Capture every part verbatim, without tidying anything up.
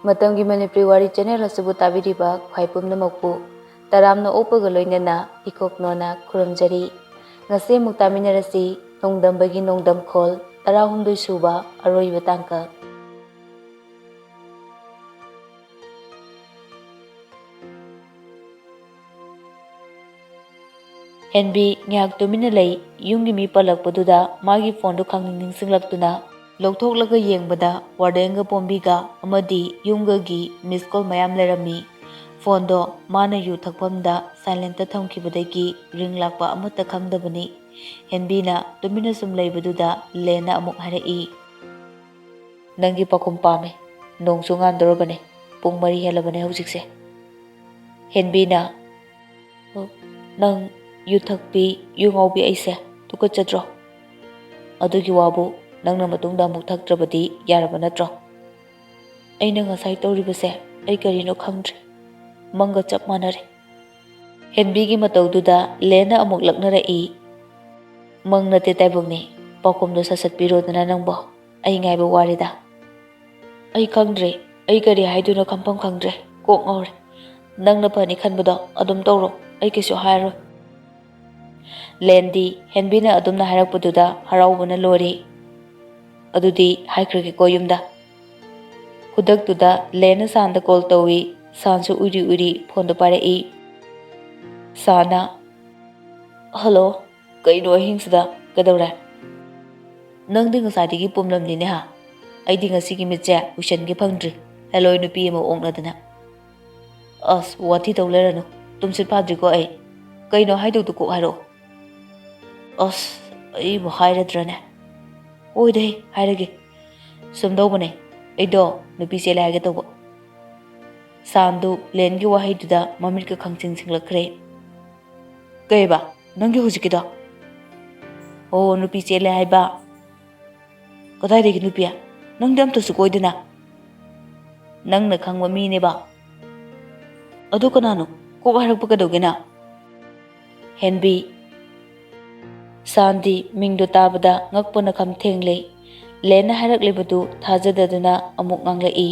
ꯃꯇꯝꯒꯤ ꯃꯅꯤꯄꯨꯔꯤ ꯋꯥꯔꯤ ꯆꯦꯅꯦꯜ ꯑꯁꯤꯕꯨ ꯇꯥꯕꯤꯔꯤꯕ ꯈ꯭ꯋꯥꯏ ꯄꯨꯝꯅꯃꯛꯄꯨ ꯇꯔꯥꯝꯅ ꯑꯣꯛꯄꯒ ꯂꯣꯏꯅꯅ ꯏꯀꯣꯛꯅꯣꯅ ꯈꯨꯔꯨꯝꯖꯔꯤ꯫ ꯉꯁꯤ ꯑꯃꯨꯛ ꯇꯥꯃꯤꯟꯅꯔꯁꯤ ꯅꯣꯡꯗꯝꯕꯒꯤ ꯅꯣꯡꯗꯝꯈꯣꯜ ꯇꯔꯥꯍꯨꯝꯗꯣꯏ ꯁꯨꯕ ꯑꯔꯣꯏꯕ ꯇꯥꯡꯀꯛ꯫ ꯍꯦꯟꯕꯤ ꯉꯥꯏꯍꯥꯛ ꯇꯨꯃꯤꯟꯅ ꯂꯩ꯫ ꯌꯨꯝꯒꯤ ꯃꯤ ꯄꯜꯂꯛꯄꯗꯨꯗ ꯃꯥꯒꯤ ꯐꯣꯟꯗꯨ ꯈꯪꯅꯤꯡ ꯅꯤꯡꯁꯤꯡꯂꯛꯇꯨꯅ ꯂꯧꯊꯣꯛꯂꯒ ꯌꯦꯡꯕꯗ ꯋꯥꯔꯗꯦꯟꯒ ꯄꯣꯝꯕꯤꯒ ꯑꯃꯗꯤ ꯌꯨꯝꯒꯒꯤ ꯃꯤꯁ ꯀꯣꯜ ꯃꯌꯥꯝ ꯂꯩꯔꯝꯃꯤ꯫ ꯐꯣꯟꯗꯣ ꯃꯥꯅ ꯌꯨ ꯊꯛꯐꯝꯗ ꯁꯥꯏꯂꯦꯟꯇ ꯊꯝꯈꯤꯕꯗꯒꯤ ꯔꯤꯡ ꯂꯥꯛꯄ ꯑꯃꯠꯇ ꯈꯪꯗꯕꯅꯤ꯫ ꯍꯦꯟꯕꯤꯅ ꯇꯨꯃꯤꯟꯅ ꯁꯨꯝ ꯂꯩꯕꯗꯨꯗ ꯂꯦꯟꯅ ꯑꯃꯨꯛ ꯍꯥꯏꯔꯛꯏ, "ꯅꯪꯒꯤ ꯄꯥꯎꯈꯨꯝ ꯄꯥꯝꯃꯦ꯫ ꯅꯣꯡꯁꯨ ꯉꯥꯟꯗꯧꯔꯕꯅꯦ꯫ ꯄꯨꯡ ꯃꯔꯤ ꯍꯦꯜꯂꯕꯅꯦ ꯍꯧꯖꯤꯛꯁꯦ꯫" ꯍꯦꯟꯕꯤꯅ, "ꯅꯪ ꯌꯨ ꯊꯛꯄꯤ, ꯌꯨ ꯉꯥꯎꯕꯤ ꯑꯩꯁꯦ ꯇꯨꯀꯠꯆꯗ꯭ꯔꯣ? ꯑꯗꯨꯒꯤ ꯋꯥꯕꯨ ꯅꯪꯅ ꯃꯇꯨꯡꯗ ꯑꯃꯨꯛ ꯊꯛꯇ꯭ꯔꯕꯗꯤ ꯌꯥꯔꯕ ꯅꯠꯇ꯭ꯔꯣ? ꯑꯩꯅ ꯉꯁꯥꯏ ꯇꯧꯔꯤꯕꯁꯦ ꯑꯩ ꯀꯔꯤꯅꯣ ꯈꯪꯗ꯭ꯔꯦ꯫ ꯃꯪꯒ ꯆꯞ ꯃꯥꯟꯅꯔꯦ꯫" ꯍꯦꯟꯕꯤꯒꯤ ꯃꯇꯧꯗꯨꯗ ꯂꯦꯟꯅ ꯑꯃꯨꯛ ꯂꯛꯅꯔꯛꯏ, "ꯃꯪ ꯅꯠꯇꯦ ꯇꯥꯏꯕꯪꯅꯤ꯫ ꯄꯥꯎꯈꯨꯝꯗꯣ ꯁꯠ ꯁꯠ ꯄꯤꯔꯣꯗꯅ ꯅꯪꯕꯣ꯫ ꯑꯩ ꯉꯥꯏꯕ ꯋꯥꯔꯦꯗ꯫" "ꯑꯩ ꯈꯪꯗ꯭ꯔꯦ꯫ ꯑꯩ ꯀꯔꯤ ꯍꯥꯏꯗꯣꯏꯅꯣ ꯈꯪꯐꯝ ꯈꯪꯗ꯭ꯔꯦ꯫ ꯀꯣꯛ ꯉꯥꯎꯔꯦ꯫ ꯅꯪꯅ ꯐꯅꯤ ꯈꯟꯕꯗꯣ ꯑꯗꯨꯝ ꯇꯧꯔꯣ꯫ ꯑꯩ ꯀꯩꯁꯨ ꯍꯥꯏꯔꯣꯏ꯫" ꯂꯦꯟꯗꯤ ꯍꯦꯟꯕꯤꯅ ꯑꯗꯨꯝꯅ ꯍꯥꯏꯔꯛꯄꯗꯨꯗ ꯍꯔꯥꯎꯕꯅ ꯂꯣꯏꯔꯦ꯫ "ꯑꯗꯨꯗꯤ ꯍꯥꯏꯈ꯭ꯔꯒꯦꯀꯣ ꯌꯨꯝꯗ꯫" ꯈꯨꯗꯛꯇꯨꯗ ꯂꯦꯟꯅ ꯁꯥꯟꯗ ꯀꯣꯜ ꯇꯧꯏ꯫ ꯁꯥꯟꯁꯨ ꯎꯏꯔꯤ ꯎꯏꯔꯤ ꯐꯣꯟꯗꯣ ꯄꯥꯏꯔꯛꯏ꯫ ꯁꯥꯟꯅ, "ꯍꯜꯂꯣ, ꯀꯩꯅꯣ ꯑꯍꯤꯡꯁꯤꯗ? ꯀꯩꯗꯧꯔꯦ? ꯅꯪꯗꯤ ꯉꯁꯥꯏꯗꯒꯤ ꯄꯨꯝꯂꯝꯅꯤꯅꯦ ꯍꯥ? ꯑꯩꯗꯤ ꯉꯁꯤꯒꯤ ꯃꯤꯠꯁꯦ ꯎꯏꯁꯟꯒꯦ ꯐꯪꯗ꯭ꯔꯤ꯫ ꯍꯦꯂꯣꯏ ꯅꯨꯄꯤ ꯑꯃ ꯑꯣꯛꯅꯗꯅ꯫" "ꯑꯁ, ꯋꯥꯊꯤ ꯇꯧ ꯂꯩꯔꯅꯨ꯫ ꯇꯨꯝꯁꯤꯠ ꯐꯥꯗ꯭ꯔꯤꯀꯣ ꯑꯩ꯫ ꯀꯩꯅꯣ ꯍꯥꯏꯗꯧꯗꯨ ꯀꯣꯛ ꯍꯥꯏꯔꯛꯑꯣ꯫" "ꯑꯁ, ꯑꯩꯕꯨ ꯍꯥꯏꯔꯗ꯭ꯔꯅꯦ?" "ꯍꯣꯏꯗ, ꯍꯥꯏꯔꯒꯦ꯫ ꯁꯨꯝꯗꯧꯕꯅꯦ, ꯑꯩꯗꯣ ꯅꯨꯄꯤ ꯆꯦꯜꯂꯦ ꯍꯥꯏꯒꯦ ꯇꯧꯕ꯫" ꯁꯥꯟꯗꯨ ꯂꯦꯟꯒꯤ ꯋꯥꯍꯩꯗꯨꯗ ꯃꯃꯤꯠꯀ ꯈꯪꯁꯤꯡ ꯁꯤꯡꯂꯛꯈ꯭ꯔꯦ꯫ "ꯀꯩꯕ? ꯅꯪꯒꯤ ꯍꯧꯖꯤꯛꯀꯤꯗꯣ?" "ꯑꯣ, ꯅꯨꯄꯤ ꯆꯦꯜꯂꯦ ꯍꯥꯏꯕ꯫" "ꯀꯗꯥꯏꯗꯒꯤ ꯅꯨꯄꯤ? ꯅꯪꯗꯤ ꯑꯝꯇꯁꯨ ꯀꯣꯏꯗꯅ꯫" "ꯅꯪꯅ ꯈꯪꯕ ꯃꯤꯅꯦꯕ꯫" "ꯑꯗꯨ ꯀꯅꯥꯅꯣ? ꯀꯣꯛ ꯍꯥꯏꯔꯛꯄ ꯀꯩꯗꯧꯒꯦꯅ?" "ꯍꯦꯟꯕꯤ꯫" ꯁꯥꯟꯗꯤ ꯃꯤꯡꯗꯨ ꯇꯥꯕꯗ ꯉꯛꯄꯅ ꯈꯝ ꯊꯦꯡꯂꯦ꯫ ꯂꯦꯟꯅ ꯍꯥꯏꯔꯛꯂꯤꯕꯗꯨ ꯊꯥꯖꯗꯗꯨꯅ ꯑꯃꯨꯛ ꯉꯥꯡꯂꯛꯏ꯫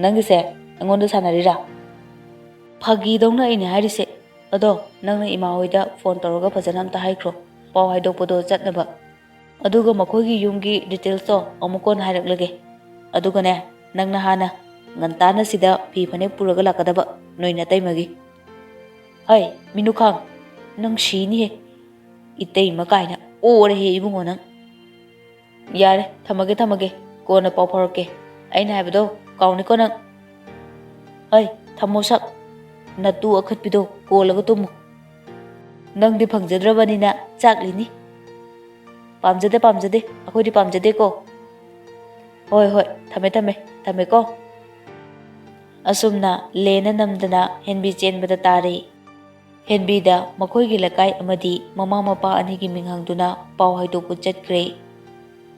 "ꯅꯪꯒꯤꯁꯦ ꯑꯩꯉꯣꯟꯗ ꯁꯥꯟꯅꯔꯤꯔꯥ?" "ꯐꯥꯒꯤꯗꯧꯅ ꯑꯩꯅ ꯍꯥꯏꯔꯤꯁꯦ꯫ ꯑꯗꯣ ꯅꯪꯅ ꯏꯃꯥ ꯍꯣꯏꯗ ꯐꯣꯟ ꯇꯧꯔꯒ ꯐꯖꯅ ꯑꯝꯇ ꯍꯥꯏꯈ꯭ꯔꯣ, ꯄꯥꯎ ꯍꯥꯏꯗꯣꯛꯄꯗꯣ ꯆꯠꯅꯕ꯫ ꯑꯗꯨꯒ ꯃꯈꯣꯏꯒꯤ ꯌꯨꯝꯒꯤ ꯗꯤꯇꯦꯜꯁꯇꯣ ꯑꯃꯨꯛ ꯀꯣꯟꯅ ꯍꯥꯏꯔꯛꯂꯒꯦ꯫ ꯑꯗꯨꯒꯅꯦ, ꯅꯪꯅ ꯍꯥꯟꯅ ꯉꯟꯇꯥꯅ ꯁꯤꯗ ꯐꯤ ꯐꯅꯦꯛ ꯄꯨꯔꯒ ꯂꯥꯛꯀꯗꯕ, ꯅꯣꯏ ꯅꯇꯩꯃꯒꯤ꯫" "ꯍꯩ, ꯃꯤꯅꯨꯈꯥꯡ, ꯅꯪ ꯁꯤꯅꯤꯍꯦ꯫ ꯏꯇꯩꯃ ꯀꯥꯏꯅ ꯑꯣꯔꯦꯍꯦ ꯏꯕꯨꯡꯉꯣ ꯅꯪ꯫ ꯌꯥꯔꯦ, ꯊꯝꯃꯒꯦ, ꯊꯝꯃꯒꯦ꯫ ꯀꯣꯟꯅ ꯄꯥꯎ ꯐꯥꯎꯔꯛꯀꯦ꯫ ꯑꯩꯅ ꯍꯥꯏꯕꯗꯣ ꯀꯥꯎꯅꯤꯀꯣ ꯅꯪ꯫ ꯍꯩ, ꯊꯝꯃꯣ ꯁꯛ꯫ ꯅꯇꯨ ꯑꯈꯠꯄꯤꯗꯣ ꯀꯣꯜꯂꯒ ꯇꯨꯝꯃꯨ꯫ ꯅꯪꯗꯤ ꯐꯪꯖꯗ꯭ꯔꯕꯅꯤꯅ ꯆꯥꯛꯂꯤꯅꯤ꯫ ꯄꯥꯝꯖꯗꯦ, ꯄꯥꯝꯖꯗꯦ꯫ ꯑꯩꯈꯣꯏꯗꯤ ꯄꯥꯝꯖꯗꯦꯀꯣ꯫ ꯍꯣꯏ, ꯍꯣꯏ, ꯊꯝꯃꯦ, ꯊꯝꯃꯦ꯫ ꯊꯝꯃꯦꯀꯣ꯫" ꯑꯁꯨꯝꯅ ꯂꯦꯅ ꯅꯝꯗꯅ ꯍꯦꯟꯕꯤ ꯆꯦꯟꯕꯗ ꯇꯥꯔꯦ꯫ ꯍꯦꯟꯕꯤꯗ ꯃꯈꯣꯏꯒꯤ ꯂꯩꯀꯥꯏ ꯑꯃꯗꯤ ꯃꯃꯥ ꯃꯄꯥ ꯑꯅꯤꯒꯤ ꯃꯤꯡ ꯍꯪꯗꯨꯅ ꯄꯥꯎ ꯍꯥꯏꯗꯣꯛꯄ ꯆꯠꯈ꯭ꯔꯦ꯫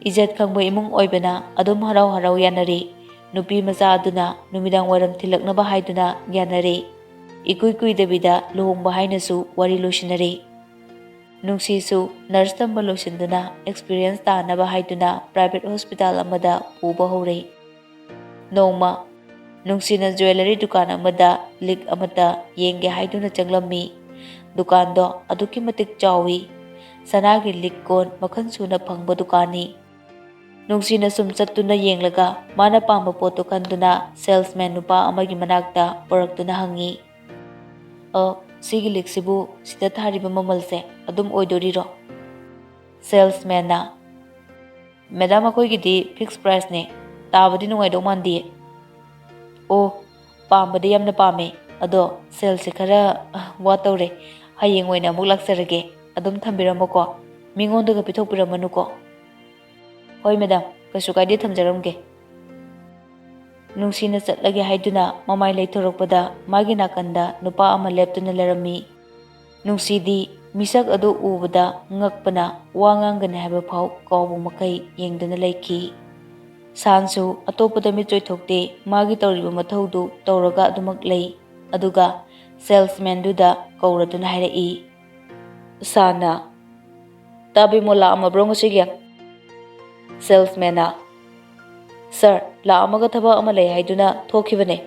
ꯏꯖꯠ ꯈꯪꯕ ꯏꯃꯨꯡ ꯑꯣꯏꯕꯅ ꯑꯗꯨꯝ ꯍꯔꯥꯎ ꯍꯔꯥꯎ ꯌꯥꯅꯔꯦ꯫ ꯅꯨꯄꯤ ꯃꯆꯥ ꯑꯗꯨꯅ ꯅꯨꯃꯤꯗꯥꯡ ꯋꯥꯏꯔꯝ ꯊꯤꯜꯂꯛꯅꯕ ꯍꯥꯏꯗꯨꯅ ꯌꯥꯅꯔꯦ꯫ ꯏꯀꯨꯏ ꯀꯨꯏꯗꯕꯤꯗ ꯂꯨꯍꯣꯡꯕ ꯍꯥꯏꯅꯁꯨ ꯋꯥꯔꯤ ꯂꯣꯏꯁꯤꯟꯅꯔꯦ꯫ ꯅꯨꯡꯁꯤꯁꯨ ꯅꯔꯁ ꯇꯝꯕ ꯂꯣꯏꯁꯤꯟꯗꯨꯅ ꯑꯦꯛꯁꯄꯤꯔꯤꯌꯦꯟꯁ ꯇꯥꯅꯕ ꯍꯥꯏꯗꯨꯅ ꯄ꯭ꯔꯥꯏꯚꯦꯠ ꯍꯣꯁꯄꯤꯇꯥꯜ ꯑꯃꯗ ꯄꯨꯕ ꯍꯧꯔꯦ꯫ ꯅꯣꯡꯃ ꯅꯨꯡꯁꯤꯅ ꯖꯨꯋꯦꯂꯔꯤ ꯗꯨꯀꯥꯟ ꯑꯃꯗ ꯂꯤꯛ ꯑꯃꯠꯇ ꯌꯦꯡꯒꯦ ꯍꯥꯏꯗꯨꯅ ꯆꯪꯂꯝꯃꯤ꯫ ꯗꯨꯀꯥꯟꯗꯣ ꯑꯗꯨꯛꯀꯤ ꯃꯇꯤꯛ ꯆꯥꯎꯏ꯫ ꯁꯅꯥꯒꯤ ꯂꯤꯛ ꯀꯣꯟ ꯃꯈꯜ ꯁꯨꯅ ꯐꯪꯕ ꯗꯨꯀꯥꯟꯅꯤ꯫ ꯅꯨꯡꯁꯤꯅ ꯁꯨꯝ ꯆꯠꯇꯨꯅ ꯌꯦꯡꯂꯒ ꯃꯥꯅ ꯄꯥꯝꯕ ꯄꯣꯠꯇꯨ ꯈꯟꯗꯨꯅ ꯁꯦꯜꯁꯃꯦꯟ ꯅꯨꯄꯥ ꯑꯃꯒꯤ ꯃꯅꯥꯛꯇ ꯄꯨꯔꯛꯇꯨꯅ ꯍꯪꯉꯤ, "ꯑ, ꯁꯤꯒꯤ ꯂꯤꯛꯁꯤꯕꯨ ꯁꯤꯗ ꯊꯥꯔꯤꯕ ꯃꯃꯜꯁꯦ ꯑꯗꯨꯝ ꯑꯣꯏꯗꯣꯔꯤꯔꯣ?" ꯁꯦꯜꯁꯃꯦꯟꯅ, "ꯃꯦꯗꯥꯝ, ꯑꯩꯈꯣꯏꯒꯤꯗꯤ ꯐꯤꯛꯁ ꯄ꯭ꯔꯥꯏꯁꯅꯦ, ꯇꯥꯕꯗꯤ ꯅꯨꯡꯉꯥꯏꯗꯧ ꯃꯥꯟꯗꯤꯌꯦ꯫" "ꯑꯣ, ꯄꯥꯝꯕꯗꯤ ꯌꯥꯝꯅ ꯄꯥꯝꯃꯦ, ꯑꯗꯣ ꯁꯦꯜꯁꯦ ꯈꯔ, ꯑ, ꯋꯥꯠꯇꯧꯔꯦ꯫ ꯍꯌꯦꯡ ꯑꯣꯏꯅ ꯑꯃꯨꯛ ꯂꯥꯛꯆꯔꯒꯦ꯫ ꯑꯗꯨꯝ ꯊꯝꯕꯤꯔꯝꯃꯣꯀꯣ, ꯃꯤꯉꯣꯟꯗꯒ ꯄꯤꯊꯣꯛꯄꯤꯔꯝꯃꯅꯨꯀꯣ꯫" "ꯍꯣꯏ ꯃꯦꯗꯥꯝ, ꯀꯩꯁꯨ ꯀꯥꯏꯗꯦ, ꯊꯝꯖꯔꯝꯒꯦ꯫" ꯅꯨꯡꯁꯤꯅ ꯆꯠꯂꯒꯦ ꯍꯥꯏꯗꯨꯅ ꯃꯃꯥꯏ ꯂꯩꯊꯣꯔꯛꯄꯗ ꯃꯥꯒꯤ ꯅꯥꯀꯟꯗ ꯅꯨꯄꯥ ꯑꯃ ꯂꯦꯞꯇꯨꯅ ꯂꯩꯔꯝꯃꯤ꯫ ꯅꯨꯡꯁꯤꯗꯤ ꯃꯤꯁꯛ ꯑꯗꯨ ꯎꯕꯗ ꯉꯛꯄꯅ ꯋꯥ ꯉꯥꯡꯒꯅꯤ ꯍꯥꯏꯕ ꯐꯥꯎ ꯀꯥꯎꯕ ꯃꯈꯩ ꯌꯦꯡꯗꯨꯅ ꯂꯩꯈꯤ꯫ ꯁꯥꯟꯁꯨ ꯑꯇꯣꯞꯄꯗ ꯃꯤꯠ ꯆꯣꯏꯊꯣꯛꯇꯦ, ꯃꯥꯒꯤ ꯇꯧꯔꯤꯕ ꯃꯊꯧꯗꯨ ꯇꯧꯔꯒ ꯑꯗꯨꯃꯛ ꯂꯩ꯫ ꯑꯗꯨꯒ ꯁꯦꯜꯁꯃꯦꯟꯗꯨꯗ ꯀꯧꯔꯗꯨꯅ ꯍꯥꯏꯔꯛꯏ, ꯁꯥꯟꯅ, "ꯇꯥꯕꯤꯃꯣ ꯂꯥꯛꯑꯝꯃꯕ꯭ꯔꯣ ꯉꯁꯤꯒꯤ?" ꯁꯦꯜꯁꯃꯦꯟꯅ, "ꯁꯥꯔ, ꯂꯥꯛꯑꯝꯃꯒ ꯊꯕꯛ ꯑꯃ ꯂꯩ ꯍꯥꯏꯗꯨꯅ ꯊꯣꯛꯈꯤꯕꯅꯦ꯫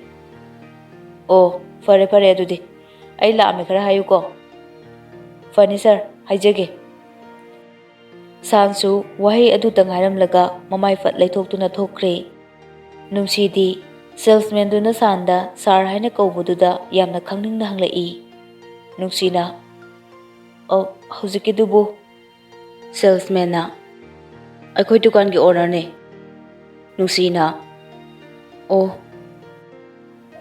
ꯑꯣ, ꯐꯔꯦ ꯐꯔꯦ, ꯑꯗꯨꯗꯤ ꯑꯩ ꯂꯥꯛꯑꯝꯃꯦ ꯈꯔ ꯍꯥꯏꯌꯨꯀꯣ꯫ ꯐꯅꯤ ꯁꯥꯔ, ꯍꯥꯏꯖꯒꯦ꯫ ꯁꯥꯟꯁꯨ ꯋꯥꯍꯩ ꯑꯗꯨꯇꯪ ꯍꯥꯏꯔꯝꯂꯒ ꯃꯃꯥꯏ ꯐꯠ ꯂꯩꯊꯣꯛꯇꯨꯅ ꯊꯣꯛꯈ꯭ꯔꯦ꯫ ꯅꯨꯡꯁꯤꯗꯤ ꯁꯦꯜꯁꯃꯦꯟꯗꯨꯅ ꯁꯥꯟꯗ ꯁꯥꯔ ꯍꯥꯏꯅ ꯀꯧꯕꯗꯨꯗ ꯌꯥꯝꯅ ꯈꯪꯅꯤꯡꯅ ꯍꯪꯂꯛꯏ꯫ ꯅꯨꯡꯁꯤꯅ, "ꯑꯣ, ꯍꯧꯖꯤꯛꯀꯤꯗꯨꯕꯨ?" ꯁꯦꯜꯁꯃꯦꯟꯅ, "ꯑꯩꯈꯣꯏ ꯗꯨꯀꯥꯟꯒꯤ ꯑꯣꯅꯔꯅꯦ꯫" ꯅꯨꯡꯁꯤꯅ, "ꯑꯣ꯫"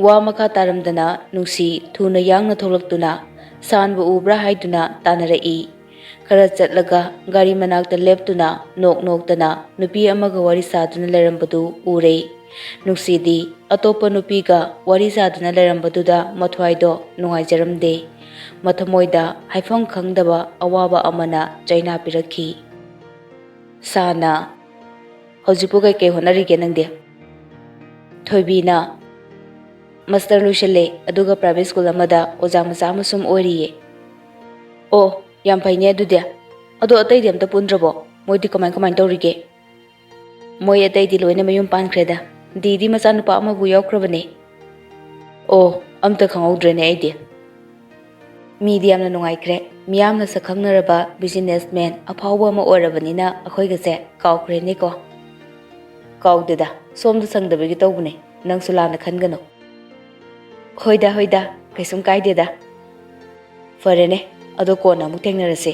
ꯋꯥ ꯃꯈꯥ ꯇꯥꯔꯝꯗꯅ ꯅꯨꯡꯁꯤ ꯊꯨꯅ ꯌꯥꯡꯅ ꯊꯣꯛꯂꯛꯇꯨꯅ ꯁꯥꯟꯕꯨ ꯎꯕ꯭ꯔꯥ ꯍꯥꯏꯗꯨꯅ ꯇꯥꯟꯅꯔꯛꯏ꯫ ꯈꯔ ꯆꯠꯂꯒ ꯒꯥꯔꯤ ꯃꯅꯥꯛꯇ ꯂꯦꯞꯇꯨꯅ ꯅꯣꯛ ꯅꯣꯛꯇꯅ ꯅꯨꯄꯤ ꯑꯃꯒ ꯋꯥꯔꯤ ꯁꯥꯗꯨꯅ ꯂꯩꯔꯝꯕꯗꯨ ꯎꯔꯦ꯫ ꯅꯨꯡꯁꯤꯗꯤ ꯑꯇꯣꯞꯄ ꯅꯨꯄꯤꯒ ꯋꯥꯔꯤ ꯁꯥꯗꯨꯅ ꯂꯩꯔꯝꯕꯗꯨꯗ ꯃꯊ꯭ꯋꯥꯏꯗꯣ ꯅꯨꯡꯉꯥꯏꯖꯔꯝꯗꯦ꯫ ꯃꯊꯃꯣꯏꯗ ꯍꯥꯏꯐꯝ ꯈꯪꯗꯕ ꯑꯋꯥꯕ ꯑꯃꯅ ꯆꯩꯅꯥ ꯄꯤꯔꯛꯈꯤ꯫ ꯁꯥꯅ, "ꯍꯧꯖꯤꯛꯄꯨ ꯀꯩꯀꯩ ꯍꯣꯠꯅꯔꯤꯒꯦ ꯅꯪꯗꯤ?" ꯊꯣꯏꯕꯤꯅ, "ꯃꯥꯁꯇꯔ ꯂꯣꯏꯁꯤꯜꯂꯦ, ꯑꯗꯨꯒ ꯄ꯭ꯔꯥꯏꯚꯦꯠ ꯁ꯭ꯀꯨꯜ ꯑꯃꯗ ꯑꯣꯖꯥ ꯃꯆꯥ ꯑꯃ ꯁꯨꯝ ꯑꯣꯏꯔꯤꯌꯦ꯫" "ꯑꯣ, ꯌꯥꯝ ꯐꯩꯅꯦ ꯑꯗꯨꯗꯤ꯫ ꯑꯗꯣ ꯑꯇꯩꯗꯤ ꯑꯝꯇ ꯄꯨꯟꯗ꯭ꯔꯕꯣ? ꯃꯣꯏꯗꯤ ꯀꯃꯥꯏ ꯀꯃꯥꯏ ꯇꯧꯔꯤꯒꯦ?" "ꯃꯣꯏ ꯑꯇꯩꯗꯤ ꯂꯣꯏꯅ ꯃꯌꯨꯝ ꯄꯥꯟꯈ꯭ꯔꯦꯗ꯫ ꯗꯤꯗꯤ ꯃꯆꯥꯅꯨꯄꯥ ꯑꯃꯕꯨ ꯌꯥꯎꯈ꯭ꯔꯕꯅꯦ꯫" "ꯑꯣ, ꯑꯝꯇ ꯈꯪꯍꯧꯗ꯭ꯔꯦꯅꯦ ꯑꯩꯗꯤ꯫" "ꯃꯤꯗꯤ ꯌꯥꯝꯅ ꯅꯨꯡꯉꯥꯏꯈ꯭ꯔꯦ꯫ ꯃꯤꯌꯥꯝꯅ ꯁꯛꯈꯪꯅꯔꯕ ꯕꯤꯖꯤꯅꯦꯁꯃꯦꯟ ꯑꯐꯥꯎꯕ ꯑꯃ ꯑꯣꯏꯔꯕꯅꯤꯅ ꯑꯩꯈꯣꯏꯒꯁꯦ ꯀꯥꯎꯈ꯭ꯔꯦꯅꯦꯀꯣ꯫" "ꯀꯥꯎꯗꯦꯗ, ꯁꯣꯝꯗ ꯁꯪꯗꯕꯒꯤ ꯇꯧꯕꯅꯦ꯫ ꯅꯪꯁꯨ ꯂꯥꯟꯅ ꯈꯟꯒꯅꯨ꯫" "ꯍꯣꯏꯗ, ꯍꯣꯏꯗ, ꯀꯩꯁꯨꯝ ꯀꯥꯏꯗꯦꯗ꯫" "ꯐꯔꯦꯅꯦ, ꯑꯗꯣ ꯀꯣꯟꯅ ꯑꯃꯨꯛ ꯊꯦꯡꯅꯔꯁꯤ꯫